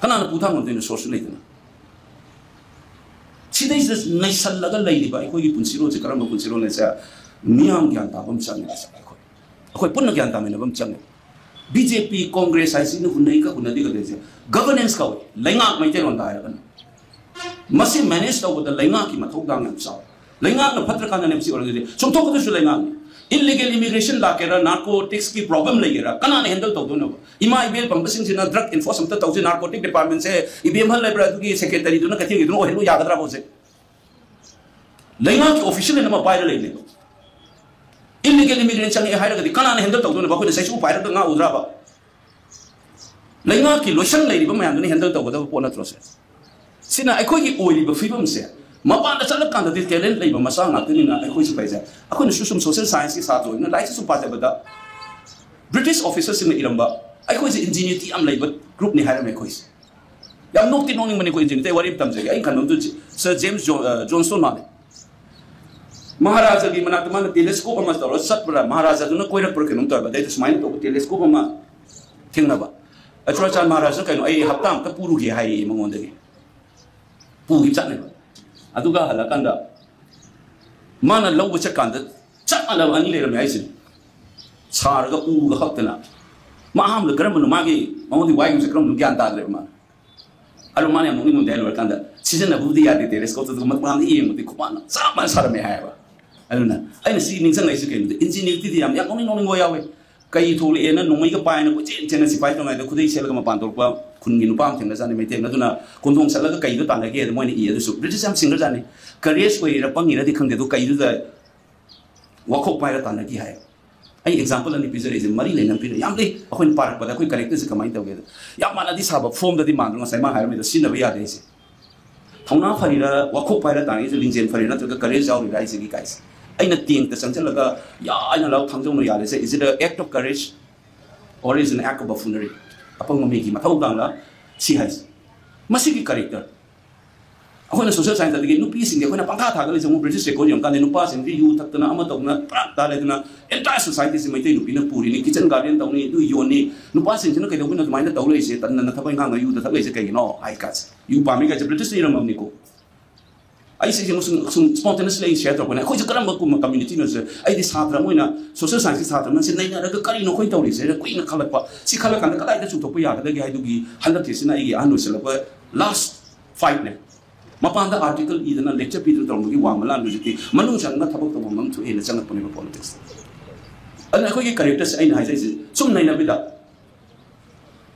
ꯀꯅꯥꯅ ꯄꯨꯊꯥꯡ ꯉꯝꯗꯣꯏꯅꯣ ꯁꯣꯔꯁꯁꯨ ꯂꯩꯇꯅ꯫ ꯁꯤꯗꯩꯁꯤꯗ ꯅꯩꯁꯜꯂꯒ ꯂꯩꯔꯤꯕ ꯑꯩꯈꯣꯏꯒꯤ ꯄꯨꯟꯁꯤꯔꯣꯜꯁꯦ ꯀꯔꯝꯕ ꯄꯨꯟꯁꯤꯔꯣꯜꯅꯦꯁꯦ ꯃꯤꯌꯥꯝ ꯒ꯭ꯌꯥꯟ ꯇꯥꯕ ꯑꯃ ꯆꯪꯉꯦ ꯑꯩꯈꯣꯏ꯫ ꯑꯩꯈꯣꯏ ꯄꯨꯟꯅ ꯒ꯭ꯌꯥꯟ ꯇꯥꯃꯤꯟꯅꯕ ꯑꯃ ꯆꯪꯉꯦ꯫ ꯕꯤ ꯖꯦ ꯄꯤ ꯀꯣꯡꯒ꯭ꯔꯦꯁ ꯍꯥꯏꯁꯤꯅ ꯍꯨꯟꯅꯩꯒ ꯍꯨꯟꯅꯗꯦꯒ ꯂꯩꯁꯦ ꯒꯕꯔꯅꯦꯟꯁ ꯀꯧꯏ ꯂꯩꯉꯥꯛ ꯃꯩꯇꯩꯂꯣꯟꯗ ꯍꯥꯏꯔꯒꯅ꯫ ꯃꯁꯤ ꯃꯦꯅꯦꯖ ꯇꯧꯕꯗ ꯂꯩꯉꯥꯛꯀꯤ ꯃꯊꯧꯗꯥꯡ ꯌꯥꯝ ꯆꯥꯎꯏ꯫ ꯂꯩꯉꯥꯛꯅ ꯐꯠꯇ꯭ꯔꯀꯥꯟꯗꯅꯦ ꯁꯤ ꯑꯣꯏꯔꯒꯗꯤ ꯁꯨꯝꯊꯣꯛꯄꯗꯁꯨ ꯂꯩꯉꯥꯛꯅꯤ꯫ ꯏꯜꯂꯤꯒꯦꯜ ꯏꯃꯤꯒ꯭ꯔꯦꯁꯟ ꯂꯥꯛꯀꯦꯔꯥ ꯅꯥꯔꯀꯣꯇꯤꯛꯁꯀꯤ ꯄ꯭ꯔꯣꯕ꯭ꯂꯦꯝ ꯂꯩꯒꯦꯔꯥ ꯀꯅꯥꯅ ꯍꯦꯟꯗꯜ ꯇꯧꯗꯣꯏꯅꯣꯕ? ꯏꯃꯥ ꯏꯕꯦꯜ ꯄꯪꯕꯁꯤꯡꯁꯤꯅ ꯗ꯭ꯔꯒ ꯏꯟꯐꯣꯔꯁ ꯑꯝꯇ ꯇꯧꯁꯤ ꯅꯥꯔꯀꯣꯇꯤꯛ ꯗꯤꯄꯥꯔꯠꯃꯦꯟꯁꯦ ꯏꯕꯦꯝꯍꯜ ꯂꯩꯕ꯭ꯔꯥ ꯑꯗꯨꯒꯤ ꯁꯦꯀ꯭ꯔꯦꯇꯔꯤꯗꯨꯅ ꯀꯩꯊꯦꯜꯒꯤꯗꯨꯅ ꯑꯣꯏꯍꯜꯂꯨ ꯌꯥꯒꯗ꯭ꯔꯥꯕ ꯍꯧꯖꯤꯛ? ꯂꯩꯉꯥꯛꯀꯤ ꯑꯣꯐꯤꯁꯤꯌꯦꯜ ꯑꯃ ꯄꯥꯏꯔ ꯂꯩꯅꯦꯕ꯫ ꯏꯜꯂꯤꯒꯦꯜ ꯏꯃꯤꯒ꯭ꯔꯦꯟ ꯆꯪꯉꯛꯑꯦ ꯍꯥꯏꯔꯒꯗꯤ ꯀꯅꯥꯅ ꯍꯦꯟꯗꯜ ꯇꯧꯗꯣꯏꯅꯣꯕ? ꯑꯩꯈꯣꯏꯅ ꯆꯩꯁꯨ ꯄꯥꯏꯔꯒ ꯉꯥꯛꯎꯗ꯭ꯔꯕ? ꯂꯩꯉꯥꯛꯀꯤ ꯂꯣꯏꯁꯪ ꯂꯩꯔꯤꯕ ꯃꯌꯥꯝꯗꯨꯅ ꯍꯦꯟꯗꯜ ꯇꯧꯒꯗꯕ ꯄꯣꯠ ꯅꯠꯇ꯭ꯔꯣ ꯁꯦ? ꯁꯤꯅ ꯑꯩꯈꯣꯏꯒꯤ ꯑꯣꯏꯔꯤꯕ ꯐꯤꯕꯝꯁꯦ ꯃꯄꯥꯟꯗ ꯆꯠꯂꯀꯥꯟꯗꯗꯤ ꯇꯦꯂꯦꯟ ꯂꯩꯕ ꯃꯆꯥ ꯉꯥꯛꯇꯅꯤꯅ ꯑꯩꯈꯣꯏꯁꯨ ꯐꯩꯁꯦ꯫ ꯑꯩꯈꯣꯏꯅꯁꯨ ꯁꯨꯝ ꯁꯣꯁꯦꯜ ꯁꯥꯏꯟꯁꯀꯤ ꯁꯥꯇ꯭ꯔ ꯑꯣꯏꯅ ꯂꯥꯏꯔꯤꯛꯁꯦ ꯁꯨꯝ ꯄꯥꯖꯕꯗ ꯕ꯭ꯔꯤꯇꯤꯁ ꯑꯣꯐꯤꯁꯔꯁꯤꯡꯅ ꯏꯔꯝꯕ ꯑꯩꯈꯣꯏꯁꯦ ꯏꯟꯖꯤꯅ꯭ꯌꯨꯔꯤꯇꯤ ꯌꯥꯝ ꯂꯩꯕ ꯒ꯭ꯔꯨꯞꯅꯤ ꯍꯥꯏꯔꯝꯃꯦ ꯑꯩꯈꯣꯏꯁꯦ꯫ ꯌꯥꯝ ꯅꯣꯛꯇꯤ ꯅꯣꯛꯅꯤꯡꯕꯅꯤ ꯑꯩꯈꯣꯏ ꯏꯟꯖꯤꯅ꯭ꯌꯨꯔꯤꯇꯤ꯫ ꯑꯩ ꯋꯥꯔꯤ ꯑꯃ ꯇꯝꯖꯒꯦ꯫ ꯑꯩꯅ ꯈꯟꯕ ꯑꯃ ꯁꯥꯔ ꯖꯦꯝꯁ ꯖꯣ-, ꯑ, ꯖꯣꯟꯁꯇꯣꯟ ꯃꯥꯜꯂꯦ꯫ ꯃꯍꯥꯔꯥꯖꯥꯒꯤ ꯃꯅꯥꯛꯇ ꯃꯥꯅ ꯇꯦꯂꯦꯁꯀꯣꯞ ꯑꯃ ꯇꯧꯔꯒ ꯆꯠꯄ꯭ꯔꯥ, ꯃꯍꯥꯔꯥꯖꯥꯗꯨꯅ ꯀꯣꯏꯔꯛꯄ꯭ꯔꯥ ꯀꯩꯅꯣꯝ ꯇꯧꯋꯦꯕ꯫ ꯑꯗꯩꯗ ꯁꯨꯃꯥꯏꯅ ꯇꯧꯕ ꯇꯦꯂꯦꯁꯀꯣꯞ ꯑꯃ ꯊꯦꯡꯅꯕ꯫ ꯑꯆꯨꯔꯥꯆꯥꯟ ꯃꯍꯥꯔꯥꯖꯅ ꯀꯩꯅꯣ, "ꯑꯩ ꯍꯞꯇꯥ ꯑꯃꯇ ꯄꯨꯔꯨꯒꯦ" ꯍꯥꯏꯌꯦ ꯃꯉꯣꯟꯗꯒꯤ꯫ ꯄꯨꯈꯤꯕ ꯆꯠꯅꯦꯕ꯫ ꯑꯗꯨꯒ ꯍꯜꯂꯛꯀꯥꯟꯗ ꯃꯥꯅ ꯂꯧꯕ ꯆꯠꯀꯥꯟꯗ ꯆꯞ ꯃꯥꯟꯅꯕ ꯑꯅꯤ ꯂꯩꯔꯝꯃꯦ ꯍꯥꯏꯁꯤꯅꯤ꯫ ꯁꯥꯔꯒ ꯎꯒ ꯍꯛꯇꯅ꯫ ꯃꯥ ꯑꯍꯥꯟꯕꯗ ꯀꯔꯝꯕꯅꯣ ꯃꯥꯒꯤ, ꯃꯉꯣꯟꯗ ꯋꯥꯏꯒꯨꯝꯁꯦ ꯀꯔꯝꯕꯅꯣ ꯒ꯭ꯌꯥꯟ ꯇꯥꯗ꯭ꯔꯦꯕ ꯃꯥ꯫ ꯑꯗꯣ ꯃꯥꯅ ꯌꯥꯝ ꯅꯣꯛꯅꯤꯡꯕ ꯑꯃꯗꯤ ꯍꯥꯏ ꯂꯣꯏꯔꯀꯥꯟꯗ, "ꯁꯤꯖꯤꯟꯅꯕꯕꯨꯗꯤ ꯌꯥꯗꯦ, telescope ꯇꯨ ꯃꯄꯥꯟꯗ ꯌꯦꯡꯕꯗꯤ ꯈꯨꯄꯥꯟꯅ ꯆꯞ ꯃꯥꯟꯅ ꯁꯥꯔꯝꯃꯦ" ꯍꯥꯏꯌꯦꯕ꯫ ꯑꯗꯨꯅ ꯑꯩꯅ ꯁꯤ ꯅꯤꯡꯁꯤꯡꯉꯛꯏꯁꯦ ꯀꯩꯅꯣꯗ, ingenuity ꯗꯤ ꯌꯥꯝ, ꯌꯥꯝ ꯅꯣꯛꯅꯤꯡ ꯅꯣꯛꯅꯤꯡꯕ ꯌꯥꯎꯋꯦ꯫ ꯀꯩ ꯊꯣꯛꯂꯛꯑꯦꯅ ꯅꯣꯡꯃꯩꯒ ꯄꯥꯏꯅ ꯀꯣꯏꯆꯦꯟ ꯆꯦꯟꯅ ꯁꯤꯐꯥꯏ ꯇꯧꯉꯥꯏꯗ ꯈꯨꯗꯩ ꯁꯦꯠꯂꯒ ꯃꯄꯥꯟ ꯊꯣꯛꯂꯛꯄ ꯈꯨꯟꯒꯤ ꯅꯨꯄꯥ ꯑꯃ ꯊꯦꯡꯅꯖꯥꯠꯅꯤ, ꯃꯩꯇꯩ ꯑꯃ꯫ ꯑꯗꯨꯅ ꯀꯣꯟꯊꯣꯡ ꯆꯠꯂꯒ ꯀꯩꯗꯣ ꯇꯥꯟꯅꯒꯦ ꯍꯥꯏꯗ ꯃꯣꯏꯅ ꯏ꯫ ꯑꯗꯨꯁꯨ British ꯌꯥꯝ ꯁꯤꯡꯈ꯭ꯔꯖꯥꯠꯅꯤ꯫ Courage ꯑꯣꯏꯔꯤꯔꯥ ꯄꯪꯉꯤꯔꯗꯤ ꯈꯪꯗꯦ, ꯑꯗꯣ ꯀꯩꯗꯨꯗ ꯋꯥꯈꯣꯛ ꯄꯥꯏꯔ ꯇꯥꯟꯅꯈꯤ ꯍꯥꯏ꯫ ꯑꯩ example ꯑꯅꯤ ꯄꯤꯖꯔꯛꯏꯁꯦ, ꯃꯔꯤ ꯂꯩꯅ ꯄꯤꯔꯦ, ꯌꯥꯝ ꯂꯩ꯫ ꯑꯩꯈꯣꯏꯅ ꯄꯥꯔꯛꯄꯗ ꯑꯩꯈꯣꯏ character ꯁꯦ ꯀꯃꯥꯏꯅ ꯇꯧꯒꯦꯗ, ꯌꯥꯝ ꯃꯥꯟꯅꯗꯤ ꯁꯥꯕ, form ꯗꯗꯤ ꯃꯥꯟꯗ꯭ꯔꯣ? ꯉꯁꯥꯏ ꯃꯥ ꯍꯥꯏꯔꯝꯃꯤꯗꯣ ꯁꯤꯖꯤꯟꯅꯕ ꯌꯥꯗꯦ ꯍꯥꯏꯁꯦ꯫ ꯊꯧꯅꯥ ꯐꯔꯤꯔꯥ, ꯋꯥꯈꯣꯛ ꯄꯥꯏꯔ ꯇꯥꯟꯅꯔꯤꯁꯦ, ꯂꯤꯡꯖꯦꯜ ꯐꯔꯤꯔꯥ, ꯅꯠꯇ꯭ꯔꯒ courage ꯌꯥꯎꯔꯤꯔꯥ ꯍꯥꯏꯁꯤꯒꯤ ꯀꯥꯏꯁꯦ꯫ ꯑꯩꯅ tent ꯇ ꯆꯪꯁꯤꯜꯂꯒ ꯌꯥꯏꯅ ꯂꯥꯎ ꯊꯥꯡꯖꯧꯅ ꯌꯥꯜꯂꯤꯁꯦ, is it an act of courage or is an act of buffoonery? ꯑꯄꯪꯕ ꯃꯤꯒꯤ ꯃꯊꯧ ꯇꯥꯡꯂ ꯁꯤ ꯍꯥꯏꯁꯦ꯫ ꯃꯁꯤꯒꯤ character ꯑꯩꯈꯣꯏꯅ social science ꯑꯗꯒꯤ ꯅꯨꯄꯤꯁꯤꯡꯁꯦ ꯑꯩꯈꯣꯏꯅ ꯄꯪꯊꯥ ꯊꯥꯒꯠꯂꯤꯁꯦ ꯑꯃꯨꯛ British record ꯌꯦꯡꯉꯀꯥꯟꯗ ꯅꯨꯄꯥꯁꯤꯡꯁꯤ ꯌꯨ ꯊꯛꯇꯅ ꯑꯃ ꯇꯧꯗꯅ ꯄꯨꯔꯥ ꯇꯥ ꯂꯩꯗꯅ entire society ꯁꯤ ꯃꯩꯇꯩ ꯅꯨꯄꯤꯅ ꯄꯨꯔꯤꯅꯤ, kitchen garden ꯇꯧꯅꯤ, ꯑꯗꯨ ꯌꯣꯟꯅꯤ꯫ ꯅꯨꯄꯥꯁꯤꯡꯁꯤꯅ ꯀꯩꯗꯧꯕꯩꯅꯣ ꯑꯗꯨꯃꯥꯏꯅ ꯇꯧ ꯂꯩꯔꯤꯁꯦ, ꯇꯟꯗꯅ ꯊꯕꯛ ꯏꯪꯈꯥꯡꯗ ꯌꯨꯗ ꯊꯛ ꯂꯩꯔꯤꯁꯦ ꯀꯩꯒꯤꯅꯣ ꯍꯥꯏ ꯀꯥꯟꯁꯦ, ꯌꯨ ꯄꯥꯝꯃꯤ ꯀꯥꯏꯁꯦ British ꯅ ꯏꯔꯝꯃꯕꯅꯤꯀꯣ꯫ ꯑꯩ ꯁꯤꯁꯦ ꯁꯨꯝ, ꯁꯨꯝ spontaneously ꯑꯩ share ꯇꯧꯔꯛꯄꯅꯦ꯫ ꯑꯩꯈꯣꯏꯁꯦ ꯀꯔꯝꯕ ꯀꯨꯝꯕ community ꯅꯣꯁꯦ? ꯑꯩꯗꯤ ꯁꯥꯇ꯭ꯔ ꯑꯃ ꯑꯣꯏꯅ social science ꯀꯤ ꯁꯥꯇ꯭ꯔ ꯑꯃꯅ ꯁꯤ ꯅꯩꯅꯔꯒ ꯀꯔꯤꯅꯣ ꯑꯩꯈꯣꯏꯅ ꯇꯧꯔꯤꯁꯦ ꯍꯥꯏꯅ ꯀꯨꯏꯅ ꯈꯜꯂꯛꯄ꯫ ꯁꯤ ꯈꯜꯂꯀꯥꯟꯗ ꯀꯗꯥꯏꯗ ꯆꯨꯝꯊꯣꯛꯄ ꯌꯥꯒꯗꯒꯦ ꯍꯥꯏꯗꯨꯒꯤ ꯍꯟꯗꯛꯀꯤꯁꯤꯅ ꯑꯩꯒꯤ ꯑꯍꯟ ꯑꯣꯏꯁꯤꯜꯂꯛꯄ last fight ꯅꯦ꯫ ꯃꯄꯥꯟꯗ article ꯏꯗꯅ lecture ꯄꯤꯗꯅ ꯇꯧꯔꯝꯕꯒꯤ ꯋꯥ ꯃꯂꯥꯟ ꯍꯧꯖꯤꯛꯇꯤ ꯃꯅꯨꯡ ꯆꯪꯉꯒ ꯊꯕꯛ ꯇꯧꯐꯝ ꯑꯃ ꯊꯣꯛꯑꯦꯅ ꯆꯪꯉꯛꯄꯅꯦꯕ politics ꯇ꯫ ꯑꯗꯨꯅ ꯑꯩꯈꯣꯏꯒꯤ character ꯁꯦ ꯑꯩꯅ ꯍꯥꯏꯖꯔꯤꯁꯦ ꯁꯨꯝ ꯅꯩꯅꯕꯤꯗ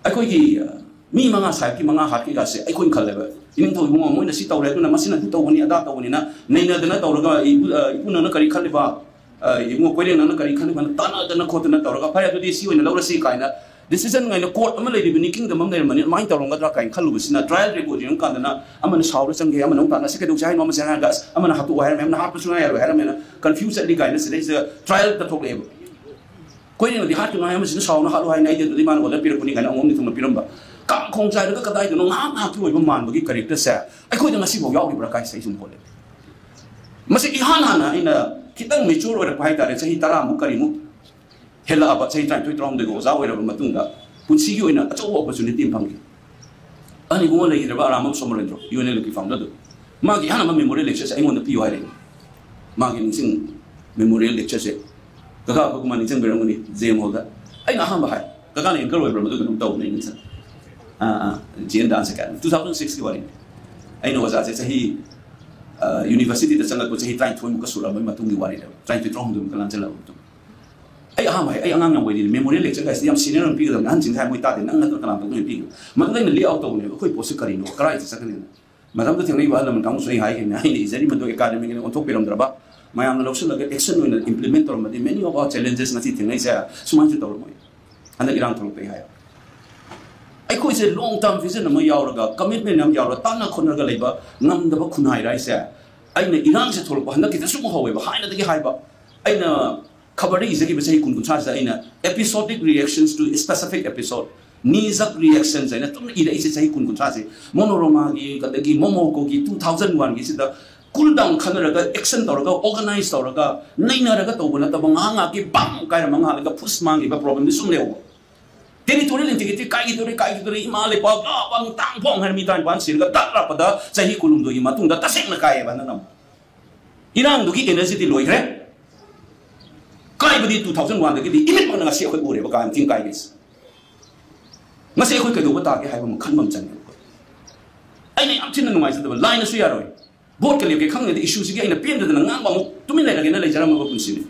ꯑꯩꯈꯣꯏꯒꯤ, ꯑ, ꯃꯤ ꯃꯉꯥ, ꯁꯥꯍꯦꯕꯀꯤ ꯃꯉꯥ ꯍꯥꯠꯈꯤꯒꯁꯦ ꯑꯩꯈꯣꯏꯅ ꯈꯜꯂꯦꯕ꯫ ꯏꯅꯤꯡꯊꯧ ꯏꯕꯨꯡꯉꯣ, ꯃꯣꯏꯅ ꯁꯤ ꯇꯧꯔꯦ, ꯑꯗꯨꯅ ꯃꯁꯤꯅ ꯑꯗꯨ ꯇꯧꯕꯅꯤ, ꯑꯗꯥ ꯇꯧꯕꯅꯤꯅ ꯅꯩꯅꯗꯅ ꯇꯧꯔꯒ, "ꯏꯕꯨ-, ꯑ, ꯏꯄꯨ ꯅꯪꯅ ꯀꯔꯤ ꯈꯜꯂꯤꯕ? ꯑ, ꯏꯕꯨꯡꯉꯣ ꯀꯣꯏꯔꯦꯡ ꯅꯪꯅ ꯀꯔꯤ ꯈꯜꯂꯤꯕꯅ?" ꯇꯥꯟꯅꯗꯅ ꯈꯣꯠꯇꯅ ꯇꯧꯔꯒ, "ꯐꯔꯦ, ꯑꯗꯨꯗꯤ ꯁꯤ ꯑꯣꯏꯅ ꯂꯧꯔꯁꯤ" ꯀꯥꯏꯅ decision ꯉꯥꯏꯅ court ꯑꯃ ꯂꯩꯔꯤꯕꯅꯤ, kingdom ꯑꯃ ꯂꯩꯔꯝꯕꯅꯤ, ꯑꯗꯨꯃꯥꯏꯅ ꯇꯧꯔꯝꯒꯗ꯭ꯔꯥ ꯀꯥꯏꯅ ꯈꯜꯂꯨꯕꯁꯤꯅ trial record ꯌꯦꯡꯉꯀꯥꯟꯗꯅ ꯑꯃꯅ ꯁꯥꯎꯔ ꯆꯪꯒꯦ, ꯑꯃꯅ ꯑꯃꯨꯛ ꯇꯥꯟꯅꯁꯤ ꯀꯩꯗꯧꯁꯦ ꯍꯥꯏꯅꯣ, ꯑꯃꯁꯦ ꯍꯥꯏꯔꯒ ꯑꯁ ꯑꯃꯅ ꯍꯥꯠꯇꯣꯛꯑꯣ ꯍꯥꯏꯔꯝꯃꯦ, ꯑꯃꯅ ꯍꯥꯠꯄ ꯁꯨꯡꯌꯥ ꯌꯥꯔꯣꯏ ꯍꯥꯏꯔꯝꯃꯦꯅ confuse ꯆꯠꯂꯤ ꯀꯥꯏꯅ ꯁꯤꯗꯩꯁꯤꯗ trial ꯇ ꯊꯣꯛꯂꯛꯑꯦꯕ꯫ ꯀꯣꯏꯔꯦꯡꯅꯗꯤ ꯍꯥꯠꯀꯅꯨ ꯍꯥꯏ, ꯑꯃꯁꯤꯅ ꯁꯥꯎꯅ ꯍꯥꯠꯂꯨ ꯍꯥꯏ, ꯅꯥꯏꯗꯦ, ꯑꯗꯨꯗꯤ ꯃꯥꯅ order ꯄꯤꯔꯛꯄꯅꯤ ꯀꯥꯏꯅ ꯑꯉꯣꯝ ꯅꯤꯡꯊꯧꯅ ꯄꯤꯔꯝꯕ꯫ ꯀꯥꯡꯈꯣꯡ ꯆꯥꯏꯔꯒ ꯀꯗꯥꯏꯗꯅꯣ ꯉꯥꯏꯍꯥꯛ ꯉꯥꯏꯍꯥꯛꯀꯤ ꯑꯣꯏꯕ ꯃꯥꯟꯕꯒꯤ character ꯁꯦ ꯑꯩꯈꯣꯏꯗ ꯉꯁꯤꯐꯥꯎ ꯌꯥꯎꯔꯤꯕ꯭ꯔꯥ ꯀꯥꯏꯁꯦ ꯑꯩ ꯁꯨꯝ ꯈꯜꯂꯦ꯫ ꯃꯁꯤ ꯏꯍꯥꯟ ꯍꯥꯟꯅ ꯑꯩꯅ ꯈꯤꯇꯪ mature ꯑꯣꯏꯔꯛꯄ ꯍꯥꯏꯇꯥꯔꯦ, ꯆꯍꯤ ꯇꯔꯥꯃꯨꯛ ꯀꯔꯤꯃꯨꯛ ꯍꯦꯜꯂꯛꯑꯕ, ꯆꯍꯤ ꯇꯔꯥꯅꯤꯊꯣꯏ ꯇꯔꯥꯍꯨꯝꯗꯣꯏꯒ ꯑꯣꯖꯥ ꯑꯣꯏꯔꯕ ꯃꯇꯨꯡꯗ ꯄꯨꯟꯁꯤꯒꯤ ꯑꯣꯏꯅ ꯑꯆꯧꯕ opportunity ꯑꯃ ꯐꯪꯈꯤ꯫ ꯑꯍꯟ ꯏꯕꯨꯡꯉꯣ ꯂꯩꯈꯤꯗ꯭ꯔꯕ ꯑꯔꯥꯃꯝ Somorendro, U N L ꯑꯦꯐꯀꯤ founder ꯗꯣ, ꯃꯥꯒꯤ ꯑꯍꯥꯟꯕ memorial lecture ꯁꯦ ꯑꯩꯉꯣꯟꯗ ꯄꯤꯌꯨ ꯍꯥꯏꯔꯛꯑꯦ꯫ ꯃꯥꯒꯤ ꯅꯤꯡꯁꯤꯡ memorial lecture ꯁꯦ꯫ ꯀꯀꯥ, ꯑꯩꯈꯣꯏ ꯀꯨꯃꯥꯔ ꯅꯤꯡꯁꯤꯡꯕꯤꯔꯝꯒꯅꯤ, ꯖꯦ ꯑꯦꯝ ꯍꯣꯜꯗ꯫ ꯑꯩꯅ ꯑꯍꯥꯟꯕ ꯍꯥꯏ, ꯀꯀꯥꯅ anchor ꯑꯣꯏꯕ꯭ꯔꯥ? ꯃꯗꯨ ꯀꯩꯅꯣꯝ ꯇꯧꯕꯅꯦ ꯑꯩꯅ sir. Ah, ah, J N dance academy, two thousand six ꯀꯤ ꯋꯥꯔꯤꯅꯤ꯫ ꯑꯩꯅ ꯑꯣꯖꯥꯁꯦ ꯆꯍꯤ, ꯑ, university ꯗ ꯆꯪꯂꯛꯄ ꯆꯍꯤ ꯇꯔꯥꯅꯤꯊꯣꯏꯃꯨꯛꯀ ꯁꯨꯔꯛꯑꯕ ꯃꯇꯨꯡꯒꯤ ꯋꯥꯔꯤꯅꯦꯕ, ꯇꯔꯥꯅꯤꯊꯣꯏ, ꯇꯔꯥꯍꯨꯝꯗꯣꯏꯃꯨꯛꯀ ꯂꯥꯟꯁꯤꯜꯂꯛꯑꯕ ꯃꯇꯨꯡ꯫ ꯑꯩ ꯑꯍꯥꯟꯕ ꯍꯥꯏ, ꯑꯩ ꯑꯉꯥꯡ ꯌꯥꯝ ꯑꯣꯏꯔꯤꯅꯤ, memorial lecture ꯀꯥꯏꯁꯤꯗꯤ ꯌꯥꯝ senior ꯑꯃ ꯄꯤꯒꯗꯕꯅꯤ, ꯑꯍꯟꯁꯤꯡꯗ ꯍꯥꯏ ꯃꯣꯏ ꯇꯥꯗꯦ, ꯅꯪ ꯅꯠꯇ꯭ꯔ ꯀꯅꯥ ꯇꯧꯗꯣꯏꯅꯣ ꯄꯤꯒꯗꯕ? ꯃꯗꯨꯗ ꯑꯩꯅ lay out ꯇꯧꯕꯅꯦꯕ, ꯑꯩꯈꯣꯏ ꯄꯣꯠꯁꯤ ꯀꯔꯤꯅꯣ, ꯀꯗꯥꯏꯗ ꯆꯠꯀꯅꯤꯅ꯫ ꯃꯇꯝꯗꯨ ꯊꯦꯡꯅꯈꯤꯕ ꯑꯍꯜ ꯂꯃꯟ ꯀꯥꯡꯕꯨꯁꯨ ꯑꯩ ꯍꯥꯏꯈꯤꯕꯅꯦ, ꯑꯩꯅ ꯏꯖꯔꯤꯕꯗꯨ ꯑꯦꯀꯥꯗꯃꯤꯒꯤꯅ ꯑꯣꯟꯊꯣꯛꯄꯤꯔꯝꯗ꯭ꯔꯕ, ꯃꯌꯥꯝꯅ ꯂꯧꯁꯤꯜꯂꯒ action ꯑꯣꯏꯅ implement ꯇꯧꯔꯝꯃꯗꯤ many of our challenges ꯉꯁꯤ ꯊꯦꯡꯅꯩꯁꯦ ꯁꯨꯃꯥꯏꯅꯁꯨ ꯇꯧꯔꯝꯃꯣꯏ꯫ ꯍꯟꯗꯛ ꯏꯔꯥꯡ ꯊꯣꯛꯂꯛꯄꯩ ꯍꯥꯏ꯫ ꯑꯩꯈꯣꯏꯁꯦ long term vision ꯑꯃ ꯌꯥꯎꯔꯒ, commitment ꯑꯃ ꯌꯥꯎꯔꯒ, ꯇꯥꯟꯅ ꯈꯣꯠꯅꯔꯒ ꯂꯩꯕ ꯉꯝꯗꯕ ꯈꯨꯟꯅꯥꯏꯔ ꯍꯥꯏꯁꯦ꯫ ꯑꯩꯅ ꯏꯔꯥꯡꯁꯦ ꯊꯣꯛꯂꯛꯄ ꯍꯟꯗꯛꯀꯤꯗ ꯁꯨꯝ ꯍꯧꯋꯦꯕ, ꯍꯥꯏꯅꯗꯒꯤ ꯍꯥꯏꯕ꯫ ꯑꯩꯅ ꯈꯕꯔꯗ ꯏꯖꯈꯤꯕ ꯆꯍꯤ ꯀꯨꯟ ꯀꯨꯟꯊ꯭ꯔꯥꯁꯤꯗ ꯑꯩꯅ episodic reactions to specific episode, knee jerk reactions ꯍꯥꯏꯅ ꯑꯗꯨꯝ ꯏꯔꯛꯏꯁꯦ ꯆꯍꯤ ꯀꯨꯟ ꯀꯨꯟꯊ꯭ꯔꯥꯁꯦ꯫ ꯃꯣꯅꯣꯔꯣꯃꯥꯒꯤ, ꯑꯗꯒꯤ ꯃꯣꯃꯣꯀꯣꯒꯤ two thousand one ꯒꯤꯁꯤꯗ cool down ꯈꯟꯅꯔꯒ, action ꯇꯧꯔꯒ, organize ꯇꯧꯔꯒ, ꯅꯩꯅꯔꯒ ꯇꯧꯕ ꯅꯠꯇꯕ, ꯉꯥꯏꯍꯥꯛ ꯉꯥꯏꯍꯥꯛꯀꯤ ꯕꯥꯡ ꯀꯥꯏꯔꯝꯃ ꯉꯥꯏꯍꯥꯛ ꯂꯩꯒ ꯐꯨꯁ ꯃꯥꯡꯈꯤꯕ problemꯗꯤ ꯁꯨꯝ ꯂꯩꯍꯧꯕ꯫ Territorial integrity ꯀꯥꯏꯈꯤꯗꯣꯔꯦ, ꯀꯥꯏꯈꯤꯗꯣꯔꯦ, ꯏꯃꯥ ꯂꯩꯄꯥꯛ ꯂꯥ ꯄꯥꯡ ꯇꯥꯡ ꯐꯣꯡ ꯍꯥꯏꯅ ꯃꯤ ꯇꯔꯥꯅꯤꯄꯥꯟ ꯁꯤꯔꯒ ꯗꯛ ꯂꯥꯛꯄꯗ ꯆꯍꯤ ꯀꯨꯟꯍꯨꯝꯗꯣꯏꯒꯤ ꯃꯇꯨꯡꯗ ꯇꯁꯦꯡꯅ ꯀꯥꯏꯌꯦꯕ ꯍꯟꯗꯛꯅ ꯑꯃꯨꯛ꯫ ꯏꯔꯥꯡꯗꯨꯒꯤ energyꯗꯤ ꯂꯣꯏꯈ꯭ꯔꯦ꯫ ꯀꯥꯏꯕꯗꯤ two thousand one ꯗꯒꯤꯗꯤ ꯏꯃꯤꯠꯃꯛꯅ ꯉꯁꯤ ꯑꯩꯈꯣꯏ ꯎꯔꯦꯕ ꯀꯥꯏ ꯊꯤꯡ ꯀꯥꯏꯒꯦꯁꯦ꯫ ꯉꯁꯤ ꯑꯩꯈꯣꯏ ꯀꯩꯗꯧꯕ ꯇꯥꯒꯦ ꯍꯥꯏꯕ ꯑꯃ ꯈꯟꯕ ꯑꯃ ꯆꯪꯉꯦ ꯑꯩꯈꯣꯏ꯫ ꯑꯩꯅ ꯌꯥꯝ ꯊꯤꯅ ꯅꯨꯡꯉꯥꯏꯖꯗꯕ, ꯂꯥꯏꯅꯁꯨ ꯌꯥꯔꯣꯏ꯫ Voteꯀ ꯂꯦꯞꯀꯦ ꯈꯪꯉꯗꯤ issueꯁꯤꯒꯤ ꯑꯩꯅ ꯄꯦꯟꯗꯗꯅ ꯉꯥꯡꯕ ꯑꯃꯨꯛ ꯇꯨꯃꯤꯟ ꯂꯩꯔꯒꯦꯅ ꯂꯩꯖꯔꯝꯃꯕ ꯄꯨꯟꯁꯤꯅꯤ꯫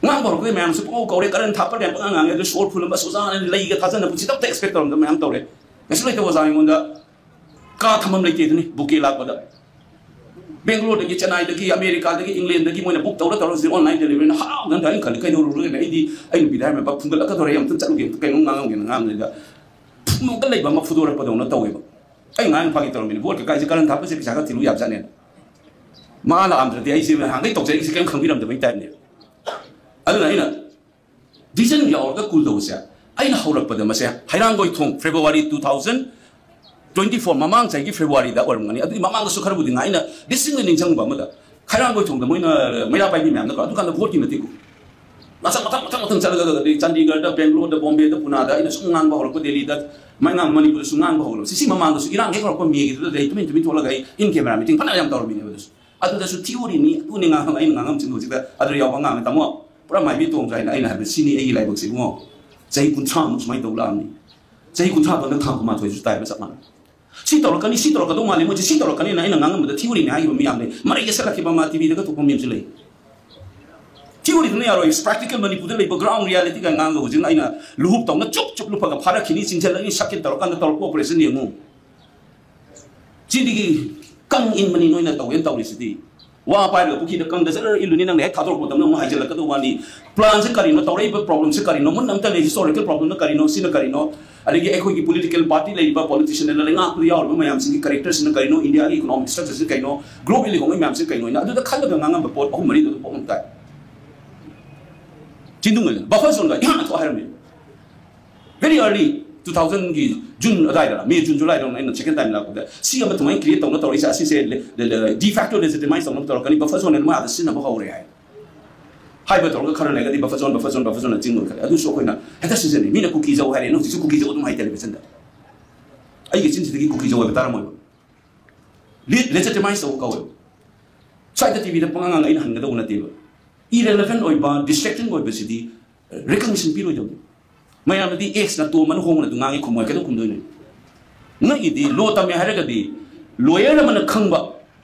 ꯉꯥꯡꯕ ꯍꯧꯔꯛꯄꯗꯒꯤ ꯃꯌꯥꯝꯁꯨ ꯄꯨꯡꯉꯧ ꯀꯧꯔꯦ, ꯀꯔꯟ ꯊꯥꯞꯄ ꯀꯌꯥ ꯄꯉꯥꯡ ꯉꯥꯡꯉꯦ, ꯑꯗꯨ ꯁꯣꯔ ꯐꯨꯜꯂꯝꯕ ꯁꯣꯖꯥꯅ ꯂꯩꯒ ꯊꯥꯖꯅ ꯄꯨꯟꯁꯤꯗ ꯑꯝꯇ expect ꯇꯧꯔꯝꯗꯕ ꯃꯌꯥꯝ ꯇꯧꯔꯦ꯫ ꯀꯩꯁꯨ ꯂꯩꯇꯕ ꯑꯣꯖꯥ ꯑꯩꯉꯣꯟꯗ ꯀꯥ ꯊꯝꯐꯝ ꯂꯩꯇꯦ ꯑꯗꯨꯅꯤ bouquet ꯂꯥꯛꯄꯗ꯫ ꯕꯦꯡꯒ꯭ꯂꯣꯔꯗꯒꯤ, ꯆꯦꯟꯅꯥꯏꯗꯒꯤ, ꯑꯃꯦꯔꯤꯀꯥꯗꯒꯤ, ꯏꯪꯂꯦꯟꯗꯒꯤꯅ book ꯇꯧꯔ ꯇꯧꯔ ꯍꯧꯖꯤꯛ online deliveryꯅ ꯍꯔꯥꯎꯗꯅ ꯑꯩꯅ ꯈꯜꯂꯤ, "ꯀꯩꯗꯧꯔꯨꯔꯒꯦꯅ?" ꯑꯩꯗꯤ ꯑꯩ ꯅꯨꯄꯤꯗ ꯍꯥꯏꯔꯝꯃꯦ, "ꯕꯥ, ꯐꯨꯝꯒꯠꯂꯛꯀꯗꯧꯔꯦ, ꯑꯩ ꯑꯝꯇ ꯆꯠꯂꯨꯒꯦ, ꯑꯝꯇ ꯀꯩꯅꯣꯝ ꯉꯥꯡꯉꯝꯒꯦꯅ" ꯉꯥꯡꯕꯗꯨꯗ ꯐꯨꯝꯃꯒ ꯂꯩꯕ ꯑꯃ ꯐꯨꯗꯣꯔꯛꯄꯗꯧꯅ ꯇꯧꯋꯦꯕ꯫ ꯑꯩ ꯉꯥꯡ ꯐꯥꯒꯤ ꯇꯧꯔꯝꯃꯤꯅꯤ, "Voteꯀ ꯀꯥꯏꯁꯦ ꯀꯔꯟ ꯊꯥꯞꯄꯁꯦ ꯄꯩꯁꯥ ꯈꯔ ꯊꯤꯜꯂꯨ ꯌꯥꯕꯖꯥꯠꯅꯦ꯫ ꯃꯥ ꯂꯥꯛꯑꯝꯗ꯭ꯔꯗꯤ ꯑꯩꯁꯦ ꯅꯍꯥꯟꯈꯩ ꯇꯧꯖꯔꯛꯏꯁꯦ ꯀꯩꯝ ꯈꯪꯕꯤꯔꯝꯗꯕꯩ typeꯅꯦ"꯫ ꯑꯗꯨꯅ ꯑꯩꯅ decision ꯌꯥꯎꯔꯒ cool ꯇꯧꯕꯁꯦ, ꯑꯩꯅ ꯍꯧꯔꯛꯄꯗ ꯃꯁꯦ ꯍꯩꯔꯥꯡꯒꯣꯏꯊꯣꯡ February two thousand twenty four, ꯃꯃꯥꯡ ꯆꯍꯤꯒꯤ Februaryꯗ ꯑꯣꯏꯔꯝꯒꯅꯤ, ꯑꯗꯨꯒꯤ ꯃꯃꯥꯡꯗꯁꯨ ꯈꯔꯕꯨꯗꯤ ꯉꯥꯏ꯫ ꯑꯩꯅ distinctly ꯅꯤꯡꯁꯤꯡꯕ ꯑꯃꯗ, ꯍꯩꯔꯥꯡꯒꯣꯏꯊꯣꯡꯗ ꯃꯣꯏꯅ ꯃꯩꯔꯥ ꯄꯥꯏꯕꯤ ꯃꯌꯥꯝꯅꯀꯣ, ꯑꯗꯨꯀꯥꯟꯗ voteꯀꯤ ꯃꯇꯤꯛ ꯃꯊꯪ ꯃꯊꯪ ꯃꯊꯪ ꯃꯊꯪ ꯆꯠꯂꯒ ꯑꯗꯨꯗꯤ ꯆꯥꯟꯗꯤꯒꯔꯗ, ꯕꯦꯡꯒ꯭ꯂꯣꯔꯗ, ꯕꯣꯝꯕꯦꯗ, ꯄꯨꯅꯥꯗ ꯑꯩꯅ ꯁꯨꯝ ꯉꯥꯡꯕ ꯍꯧꯔꯛꯄ, ꯗꯦꯜꯂꯤꯗ ꯃꯥꯏ ꯉꯥꯡ ꯃꯅꯤꯄꯨꯔꯗꯁꯨ ꯉꯥꯡꯕ ꯍꯧꯔꯛꯄ꯫ ꯁꯤ ꯃꯃꯥꯡꯗꯁꯨ ꯏꯔꯥꯡ ꯍꯦꯛ ꯍꯧꯔꯛꯄ ꯃꯦꯒꯤꯗꯨꯗ ꯑꯩ ꯇꯨꯃꯤꯟ ꯇꯨꯃꯤꯟ ꯊꯣꯛꯂꯒ ꯑꯩ in camera meeting ꯐꯅ ꯌꯥꯝ ꯇꯧꯔꯝꯃꯤꯅꯦꯕ꯫ ꯑꯗꯨꯁꯨ ꯑꯗꯨꯗꯁꯨ theory ꯅꯤ, ꯑꯗꯨꯅꯤ ꯉꯥꯡ ꯑꯩꯅ ꯉꯥꯡꯉꯝꯁꯤꯡꯗꯣ ꯍꯧꯖꯤꯛꯇ ꯑꯗꯨꯗ ꯌꯥꯎꯕ ꯑꯉꯥꯡꯅ "ꯇꯥꯃꯣ, ꯄꯨꯔꯥ ꯃꯥꯏꯕꯤ ꯇꯣꯡꯗ꯭ꯔꯥ?" ꯍꯥꯏꯅ ꯑꯩꯅ ꯍꯥꯏꯕ, "ꯁꯤꯅꯤ ꯑꯩꯒꯤ ꯂꯥꯏꯕꯛꯁꯦ ꯏꯕꯨꯡꯉꯣ꯫ ꯆꯍꯤ ꯀꯨꯟꯊ꯭ꯔꯥꯃꯨꯛ ꯁꯨꯃꯥꯏꯅ ꯇꯧ ꯂꯥꯛꯑꯕꯅꯤ꯫ ꯆꯍꯤ ꯀꯨꯟꯊ꯭ꯔꯥꯗꯣ ꯅꯪ ꯊꯥ ꯀꯨꯟꯃꯥꯊꯣꯏꯁꯨ ꯇꯥꯏꯕ ꯆꯞ ꯃꯥꯟꯅꯩ꯫ ꯁꯤ ꯇꯧꯔꯛꯀꯅꯤ, ꯁꯤ ꯇꯧꯔꯛꯀꯗꯧ ꯃꯥꯜꯂꯤ, ꯃꯣꯏꯁꯦ ꯁꯤ ꯇꯧꯔꯛꯀꯅꯤꯅ ꯑꯩꯅ ꯉꯥꯡꯉꯝꯕꯗ theory ꯅꯤ ꯍꯥꯏꯈꯤꯕ ꯃꯌꯥꯝ ꯂꯩ꯫ ꯃꯔꯩ ꯌꯦꯠꯁꯜꯂꯛꯈꯤꯕ ꯑꯃ ꯇꯤꯚꯤꯗꯒ ꯊꯣꯛꯄ ꯃꯌꯥꯝꯁꯨ ꯂꯩ꯫ Theory ꯗꯨꯅ ꯌꯥꯔꯣꯏ꯫ Practical ꯃꯅꯤꯄꯨꯔꯗ ꯂꯩꯕ ground reality ꯒ ꯉꯥꯡꯒ ꯍꯧꯖꯤꯛꯅ ꯑꯩꯅ ꯂꯨꯍꯨꯞ ꯇꯧꯅ ꯆꯨꯞ ꯆꯨꯞ ꯂꯨꯞꯄꯒ ꯐꯥꯔꯛꯈꯤꯅꯤ, ꯆꯤꯡꯁꯤꯜꯂꯛꯏ, ꯁꯛꯀꯦ ꯇꯧꯔꯀꯥꯟꯗ ꯇꯧꯔꯛꯄ operation ꯌꯦꯡꯉꯨ꯫ ꯆꯤꯟꯗꯒꯤ ꯀꯪ ꯏꯟꯕꯅꯤ ꯅꯣꯏꯅ ꯇꯧꯒꯦꯅ ꯇꯧꯔꯤꯁꯤꯗꯤ꯫ ꯋꯥ ꯄꯥꯏꯔꯒ ꯄꯨꯈ꯭ꯔꯤꯗ ꯀꯪꯗ ꯖꯔ ꯏꯜꯂꯨꯅꯤ, ꯅꯪꯅ ꯍꯦꯛ ꯊꯥꯗꯣꯔꯛꯄ ꯃꯇꯝꯗ ꯑꯃꯨꯛ ꯍꯥꯏꯖꯤꯜꯂꯛꯀꯗꯧꯕ ꯋꯥꯅꯤ꯫ Plan ꯁꯦ ꯀꯔꯤꯅꯣ? ꯇꯧꯔꯛꯏꯕ problem ꯁꯦ ꯀꯔꯤꯅꯣ? ꯃꯨꯟꯅ ꯑꯝꯇ ꯂꯩ꯫ Historical problem ꯅ ꯀꯔꯤꯅꯣ? ꯁꯤꯅ ꯀꯔꯤꯅꯣ? ꯑꯗꯒꯤ ꯑꯩꯈꯣꯏꯒꯤ political party ꯂꯩꯔꯤꯕ politician ꯅ ꯂꯩꯉꯥꯛꯄꯗ ꯌꯥꯎꯔꯤꯕ ꯃꯌꯥꯝꯁꯤꯡꯒꯤ character ꯁꯤꯅ ꯀꯔꯤꯅꯣ? India ꯒꯤ economic structure ꯁꯤ ꯀꯩꯅꯣ? Globally ꯂꯩꯍꯧꯕ ꯃꯌꯥꯝꯁꯤ ꯀꯩꯅꯣ? ꯍꯥꯏꯅ ꯑꯗꯨꯗ ꯈꯜꯂꯒ ꯉꯥꯡꯉꯝꯕ ꯄꯣꯠ ꯑꯍꯨꯝ ꯃꯔꯤꯗꯨ ꯑꯗꯨꯝ ꯄꯣꯛꯂꯝ ꯇꯥꯏ꯫ ꯆꯤꯟꯗꯨꯡ ꯑꯣꯏꯅ buffer zone ꯒ ꯏꯍꯥꯟ ꯍꯥꯟꯅ ꯊꯣꯛ ꯍꯥꯏꯔꯝꯃꯤ꯫ Very early two thousand ꯒꯤ June ꯑꯗꯥꯏꯗ, May, June, July ꯗ ꯑꯩꯅ second time ꯂꯥꯛꯄꯗ ꯁꯤ ꯑꯃ ꯑꯗꯨꯃꯥꯏꯅ create ꯇꯧꯅ ꯇꯧꯔꯛꯏꯁꯦ, ꯑꯁꯤꯁꯦ de facto legitimize ꯇꯧꯅꯕ ꯇꯧꯔꯛꯀꯅꯤ, buffer zone ꯑꯗꯨꯝ ꯑꯥꯗ ꯁꯤꯖꯤꯟꯅꯕ ꯍꯧꯔꯦ ꯍꯥꯏ꯫ ꯍꯥꯏꯕ ꯇꯧꯔꯒ ꯈꯔ ꯂꯩꯔꯒꯗꯤ buffer zone, buffer zone, buffer zone ꯅ ꯆꯤꯡ ꯑꯣꯏꯈ꯭ꯔꯦ꯫ ꯑꯗꯨꯁꯨ ꯑꯩꯈꯣꯏꯅ ꯍꯦꯛꯇ ꯁꯤꯖꯤꯟꯅꯩ꯫ ꯃꯤꯅ ꯀꯨꯀꯤ ꯖꯧ ꯍꯥꯏꯔꯦ, ꯅꯪ ꯍꯧꯖꯤꯛꯁꯨ ꯀꯨꯀꯤ ꯖꯧ ꯑꯗꯨꯝ ꯍꯥꯏ television ꯗ꯫ ꯑꯩꯒꯤ ꯆꯤꯟꯁꯤꯗꯒꯤ ꯀꯨꯀꯤ ꯖꯧ ꯍꯥꯏꯕ ꯇꯥꯔꯝꯃꯣꯏꯕ꯫ Le-, legitimize ꯇꯧꯕ ꯀꯧꯋꯦꯕ꯫ ꯁ꯭ꯋꯥꯏꯗ ꯇꯤꯚꯤꯗ ꯄꯉꯥꯡ ꯉꯥꯡ ꯑꯩꯅ ꯍꯟꯒꯗꯧꯕ ꯅꯠꯇꯦꯕ꯫ Irrelevant ꯑꯣꯏꯕ, distracting ꯑꯣꯏꯕꯁꯤꯗꯤ recognition ꯄꯤꯔꯣꯏꯗꯧꯅꯤ꯫ ꯃꯌꯥꯝꯅꯗꯤ X ꯅ ꯇꯣꯝꯕꯅ ꯍꯣꯡꯅ ꯑꯗꯨꯝ ꯉꯥꯡꯉꯤ ꯈꯨꯝꯃꯣꯏ, ꯀꯩꯗꯧ ꯈꯨꯝꯗꯣꯏꯅꯣ? ꯅꯪꯒꯤꯗꯤ law ꯇꯝꯃꯦ ꯍꯥꯏꯔꯒꯗꯤ lawyer ꯑꯃꯅ ꯈꯪꯕ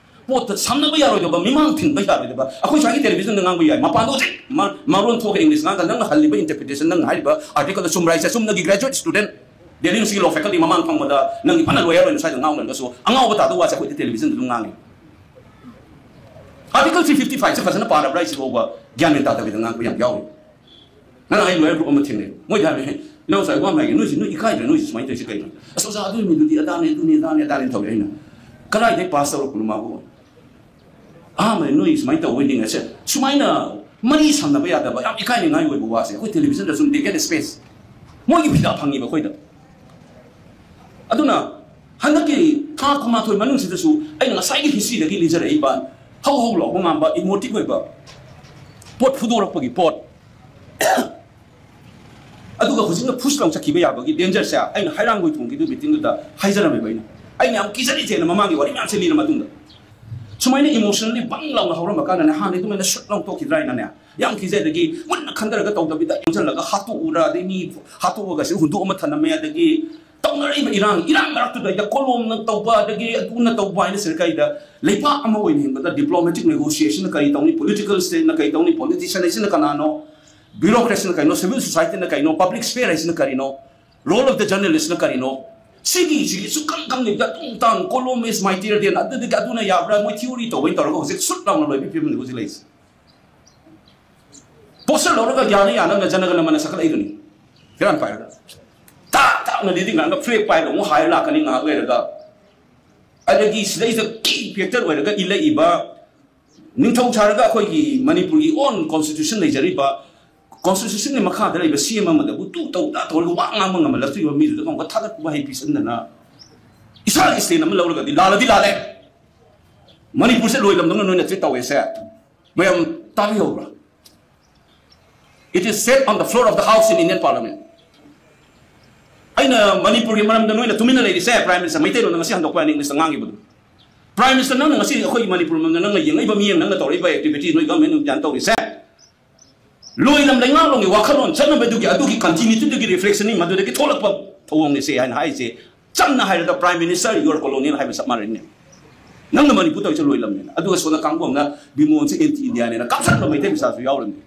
ꯄꯣꯠꯇ ꯁꯝꯅꯕ ꯌꯥꯔꯣꯏꯗꯕ, ꯃꯤꯃꯥꯡ ꯊꯤꯟꯕ ꯌꯥꯔꯣꯏꯗꯕ꯫ ꯑꯩꯈꯣꯏ ꯁ꯭ꯋꯥꯏꯒꯤ television ꯗ ꯉꯥꯡꯕ ꯌꯥꯏ, ꯃꯄꯥꯟꯗ ꯍꯧꯖꯤꯛ ꯃ-, ꯃꯔꯣꯟ ꯊꯣꯛꯑꯒ English ꯉꯥꯡꯉꯒ ꯅꯪꯅ ꯍꯜꯂꯤꯕ interpretation, ꯅꯪꯅ ꯍꯥꯏꯔꯤꯕ article ꯗ ꯆꯨꯝꯕ꯭ꯔꯥ ꯍꯥꯏꯁꯦ? ꯆꯨꯝꯅꯒꯤ graduate student, Delhi University ꯒꯤ law faculty ꯃꯃꯥꯡ ꯐꯝꯕꯗ ꯅꯪꯒꯤ ꯐꯅ lawyer ꯑꯣꯏꯅ ꯁ꯭ꯋꯥꯏꯗ ꯉꯥꯡꯂꯒꯁꯨ ꯑꯉꯥꯎꯕ ꯇꯥꯗꯕ ꯋꯥꯁꯦ ꯑꯩꯈꯣꯏꯗꯤ television ꯗ ꯑꯗꯨꯝ ꯉꯥꯡꯉꯤ꯫ Article three fifty five ꯁꯦ ꯐꯖꯅ ꯄꯥꯔꯕ꯭ꯔꯥ ꯍꯥꯏꯁꯤ ꯐꯥꯎꯕ ꯒ꯭ꯌꯥꯟ ꯃꯦꯟ ꯇꯥꯗꯕꯤꯗ ꯉꯥꯡꯕ ꯌꯥꯝ ꯌꯥꯎꯔꯤ꯫ ꯉꯔꯥꯡ ꯑꯩ lawyer group ꯑꯃ ꯊꯦꯡꯅꯩ꯫ ꯃꯣꯏꯗ ꯍꯥꯏꯕ, "ꯍꯦ, ꯏꯅꯥꯎ ꯁꯥꯍꯦꯕ, ꯋꯥ ꯑꯃ ꯍꯥꯏꯒꯦ, ꯅꯣꯏꯁꯤ, ꯅꯣꯏ ꯏꯀꯥꯏꯗ꯭ꯔꯥ? ꯅꯣꯏꯁꯤ ꯁꯨꯃꯥꯏꯅ ꯇꯧꯔꯤꯁꯤ ꯀꯩꯅꯣ?" "ꯑꯁ, ꯑꯣꯖꯥ, ꯑꯗꯨꯒꯤ ꯃꯤꯗꯨꯗꯤ ꯑꯗꯥꯅꯦ, ꯑꯗꯨꯅꯦ, ꯑꯗꯥꯅꯦ, ꯑꯗꯥꯅꯦ" ꯇꯧꯔꯦ꯫ ꯑꯩꯅ, "ꯀꯗꯥꯏꯗꯩ pass ꯇꯧꯔꯛꯄꯅꯣ ꯃꯥꯕꯨ?" ꯑꯍꯥꯟꯕꯗ ꯅꯣꯏ ꯁꯨꯃꯥꯏꯅ ꯇꯧꯕ ꯅꯤꯡꯉꯁꯦ, ꯁꯨꯃꯥꯏꯅ ꯃꯔꯤ ꯁꯝꯅꯕ ꯌꯥꯗꯕ, ꯌꯥꯝ ꯏꯀꯥꯏꯅꯤꯡꯉꯥꯏ ꯑꯣꯏꯕ ꯋꯥꯁꯦ ꯑꯩꯈꯣꯏ television ꯗ ꯁꯨꯝ they get space꯫ ꯃꯣꯏꯒꯤ ꯐꯤꯗꯥ ꯐꯪꯉꯤꯕ ꯑꯩꯈꯣꯏꯗ꯫ ꯑꯗꯨꯅ ꯍꯟꯗꯛꯀꯤ ꯊꯥ ꯀꯨꯟꯃꯥꯊꯣꯏ ꯃꯅꯨꯡꯁꯤꯗꯁꯨ ꯑꯩꯅ ꯉꯁꯥꯏꯒꯤ history ꯗꯒꯤ ꯂꯤꯖꯔꯛꯏꯕ ꯍꯧ ꯍꯧ ꯂꯥꯎꯕ ꯉꯥꯡꯕ, emotive ꯑꯣꯏꯕ ꯄꯣꯠ ꯐꯨꯗꯣꯔꯛꯄꯒꯤ ꯄꯣꯠ, ꯑꯗꯨꯒ ꯍꯧꯖꯤꯛꯅ ꯐꯨꯁ ꯂꯥꯎ ꯆꯠꯈꯤꯕ ꯌꯥꯕꯒꯤ ꯗꯦꯟꯖꯔꯁꯦ ꯑꯩꯅ ꯍꯩꯔꯥꯡꯒꯣꯏ ꯊꯣꯡꯒꯤꯗꯨ ꯃꯤꯇꯤꯡꯗꯨꯗ ꯍꯥꯏꯖꯔꯝꯃꯦꯕ꯫ ꯑꯩꯅ ꯑꯩꯅ ꯌꯥꯝ ꯀꯤꯖꯔꯤꯁꯦꯅ ꯃꯃꯥꯡꯒꯤ ꯋꯥꯔꯤ ꯃꯌꯥꯝꯁꯦ ꯂꯤꯔ ꯃꯇꯨꯡꯗ ꯁꯨꯃꯥꯏꯅ ꯏꯃꯣꯁꯅꯦꯜꯂꯤ ꯕꯪ ꯂꯥꯎꯅ ꯍꯧꯔꯝꯕ ꯀꯥꯟꯗꯅꯦ ꯍꯥꯟꯅ ꯑꯗꯨꯃꯥꯏꯅ ꯁꯨꯠ ꯂꯥꯎ ꯇꯣꯛꯈꯤꯗ꯭ꯔꯥ ꯍꯥꯏꯅꯅꯦ ꯌꯥꯝ ꯀꯤꯖꯩ꯫ ꯑꯗꯒꯤ ꯃꯨꯟꯅ ꯈꯟꯊꯔꯒ ꯇꯧꯗꯕꯤꯗ ꯌꯣꯝꯁꯤꯜꯂꯒ ꯍꯥꯠꯇꯣꯛꯎꯔ ꯑꯗꯩ ꯃꯤ ꯍꯥꯠꯇꯣꯛꯑꯒ ꯁꯤ ꯍꯨꯟꯗꯣꯛꯑꯃ ꯊꯝꯂꯝꯃꯦ꯫ ꯑꯗꯒꯤ ꯇꯧꯅꯔꯛꯏꯕ ꯏꯔꯥꯡ ꯏꯔꯥꯡ ꯃꯔꯛꯇꯨꯗꯩꯗ ꯀꯣꯂꯣꯝꯅ ꯇꯧꯕ ꯑꯗꯒꯤ ꯑꯗꯨꯅ ꯇꯧꯕ ꯍꯥꯏꯅ ꯁꯤꯗ ꯀꯩꯗ ꯂꯩꯕꯥꯛ ꯑꯃ ꯑꯣꯏꯅ ꯍꯤꯡꯕꯗ ꯗꯤꯄ꯭ꯂꯣꯃꯦꯇꯤꯛ ꯅꯦꯒꯣꯁꯤꯌꯦꯁꯟꯅ ꯀꯔꯤ ꯇꯧꯅꯤ, ꯄꯣꯂꯤꯇꯤꯀꯦꯜ ꯁ꯭ꯇꯦꯠꯅ ꯀꯔꯤ ꯇꯧꯅꯤ, ꯄꯣꯂꯤꯇꯤꯁꯤꯌꯟ ꯍꯥꯏꯁꯤꯅ ꯀꯅꯥꯅꯣ, ꯕ꯭ꯌꯨꯔꯣꯀ꯭ꯔꯦꯁꯤꯅ ꯀꯩꯅꯣ, ꯁꯤꯚꯤꯜ ꯁꯣꯁꯥꯏꯇꯤꯅ ꯀꯩꯅꯣ, ꯄꯕ꯭ꯂꯤꯛ ꯁ꯭ꯐꯤꯌꯔ ꯍꯥꯏꯁꯤꯅ ꯀꯔꯤꯅꯣ, ꯔꯣꯜ ꯑꯣꯐ ꯗ ꯖꯔꯅꯦꯂꯤꯁꯅ ꯀꯔꯤꯅꯣ, ꯁꯤꯒꯤ ꯁꯤꯒꯤ ꯁꯨꯛꯈꯪ ꯈꯪꯗꯕꯤꯗ ꯇꯨꯡ ꯇꯥꯡ ꯀꯣꯂꯣꯝ ꯏꯁ ꯃꯥꯏꯇꯤꯌꯔ ꯗꯦꯟ ꯑꯗꯨꯗꯒꯤ ꯑꯗꯨꯅ ꯌꯥꯕ꯭ꯔꯥ ꯃꯣꯏ ꯊꯤꯑꯣꯔꯤ ꯇꯧꯕꯩ ꯇꯧꯔꯒ ꯍꯧꯖꯤꯛ ꯁꯨꯠ ꯂꯥꯎꯅ ꯂꯣꯏꯕꯒꯤ ꯐꯤꯕꯝꯅꯤ ꯍꯧꯖꯤꯛ ꯂꯩꯔꯤꯁꯦ꯫ ꯄꯣꯁꯇꯔ ꯂꯧꯔꯒ ꯌꯥꯅ ꯌꯥꯅꯕꯅ ꯖꯅꯒꯅ ꯃꯅ ꯁꯛꯀꯠꯂꯛꯏꯗꯨꯅꯤ꯫ ꯐꯤꯔꯥꯟ ꯄꯥꯏꯔꯒ ꯇꯥꯛ ꯇꯥꯛꯅ ꯂꯤꯗꯤꯡ ꯉꯥꯡꯒ ꯐ꯭ꯂꯦꯛ ꯄꯥꯏꯔꯒ ꯑꯃꯨꯛ ꯍꯥꯏꯔ ꯂꯥꯛꯀꯅꯤ ꯉꯥꯏꯍꯥꯛ ꯂꯩꯔꯒ꯫ ꯑꯗꯒꯤ ꯁꯤꯗꯩꯁꯤꯗ ꯀꯤ ꯐꯦꯛꯇꯔ ꯑꯣꯏꯔꯒ ꯏꯜꯂꯛꯏꯕ ꯅꯤꯡꯊꯧ ꯁꯥꯔꯒ ꯑꯩꯈꯣꯏꯒꯤ ꯃꯅꯤꯄꯨꯔꯒꯤ ꯑꯣꯟ ꯀꯣꯟꯁꯇꯤꯇ꯭ꯌꯨꯁꯟ ꯂꯩꯖꯔꯤꯕ ꯀꯣꯟꯁꯇꯤꯇ꯭ꯌꯨꯁꯟꯒꯤ ꯃꯈꯥꯗ ꯂꯩꯕ ꯁꯤ ꯑꯦꯝ ꯑꯃꯗꯕꯨ ꯇꯨ ꯇꯧ ꯇꯥ ꯇꯧꯔꯒ ꯋꯥ ꯉꯥꯡꯕ ꯉꯝꯍꯜꯂꯛꯇ꯭ꯔꯤꯕ ꯃꯤꯗꯨꯗ ꯑꯃꯨꯛꯀ ꯊꯥꯒꯠꯄ ꯋꯥꯍꯩ ꯄꯤꯁꯟꯗꯅ ꯏꯁꯥꯒꯤ ꯁ꯭ꯇꯦꯟ ꯑꯃ ꯂꯧꯔꯒꯗꯤ ꯂꯥꯜꯂꯗꯤ ꯂꯥꯜꯂꯦ꯫ ꯃꯅꯤꯄꯨꯔꯁꯦ ꯂꯣꯏꯂꯝꯗꯧꯅ ꯅꯣꯏꯅ ꯇ꯭ꯔꯤꯠ ꯇꯧꯋꯦꯁꯦ ꯃꯌꯥꯝ ꯇꯥꯕꯤꯍꯧꯕ꯭ꯔꯥ? It is said on the floor of the House in Indian Parliament. ꯑꯩꯅ ꯃꯅꯤꯄꯨꯔꯒꯤ ꯃꯔꯝꯗ ꯅꯣꯏꯅ ꯇꯨꯃꯤꯟꯅ ꯂꯩꯔꯤꯁꯦ, ꯄ꯭ꯔꯥꯏꯝ ꯃꯤꯅꯤꯁꯇꯔ ꯃꯩꯇꯩꯂꯣꯟꯗ ꯉꯁꯤ ꯍꯟꯗꯣꯛꯄ ꯌꯥꯅꯤ ꯏꯪꯂꯤꯁꯇ ꯉꯥꯡꯈꯤꯕꯗꯣ꯫ ꯄ꯭ꯔꯥꯏꯝ ꯃꯤꯅꯤꯁꯇꯔ ꯅꯪꯅ ꯉꯁꯤ ꯑꯩꯈꯣꯏꯒꯤ ꯃꯅꯤꯄꯨꯔ ꯃꯔꯝꯗ ꯅꯪꯅ ꯌꯦꯡꯉꯛꯏꯕ ꯃꯤꯠꯌꯦꯡ ꯅꯪꯅ ꯇꯧꯔꯛꯏꯕ ꯑꯦꯛꯇꯤꯚꯤꯇꯤ ꯅꯣꯏ ꯒꯚꯔꯟꯃꯦꯟꯠ ꯒ꯭ꯌꯥꯟ ꯇꯧꯔꯤꯁꯦ ꯂꯣꯏꯂꯝ ꯂꯩꯉꯥꯛꯂꯣꯝꯒꯤ ꯋꯥꯈꯜꯂꯣꯟ ꯆꯠꯅꯕꯗꯨꯒꯤ ꯑꯗꯨꯒꯤ ꯀꯟꯇꯤꯅ꯭ꯌꯨꯇꯤꯗꯨꯒꯤ ꯔꯤꯐ꯭ꯂꯦꯛꯁꯟꯅꯤ ꯃꯗꯨꯗꯒꯤ ꯊꯣꯛꯂꯛꯄ ꯊꯧꯑꯣꯡꯅꯤꯁꯦ ꯍꯥꯏꯅ ꯍꯥꯏꯔꯤꯁꯦ꯫ ꯆꯝꯅ ꯍꯥꯏꯔꯕꯗ prime minister U R colonial ꯍꯥꯏꯕ ꯆꯞ ꯃꯥꯟꯅꯔꯤꯅꯦ꯫ ꯅꯪꯅ ꯃꯅꯤꯄꯨꯔ ꯇꯧꯔꯤꯁꯦ ꯂꯣꯏꯂꯝꯅꯦꯅ ꯑꯗꯨꯒ ꯁꯣꯝꯗ ꯀꯥꯡꯕꯨ ꯑꯃꯅ ꯕꯤꯃꯣꯟꯁꯦ ꯑꯦꯟꯇꯤ ꯏꯟꯗꯤꯌꯥꯅꯦꯅ ꯀꯥꯞꯁꯟꯕ ꯃꯩꯇꯩ ꯃꯆꯥꯁꯨ ꯌꯥꯎꯔꯝꯃꯤ꯫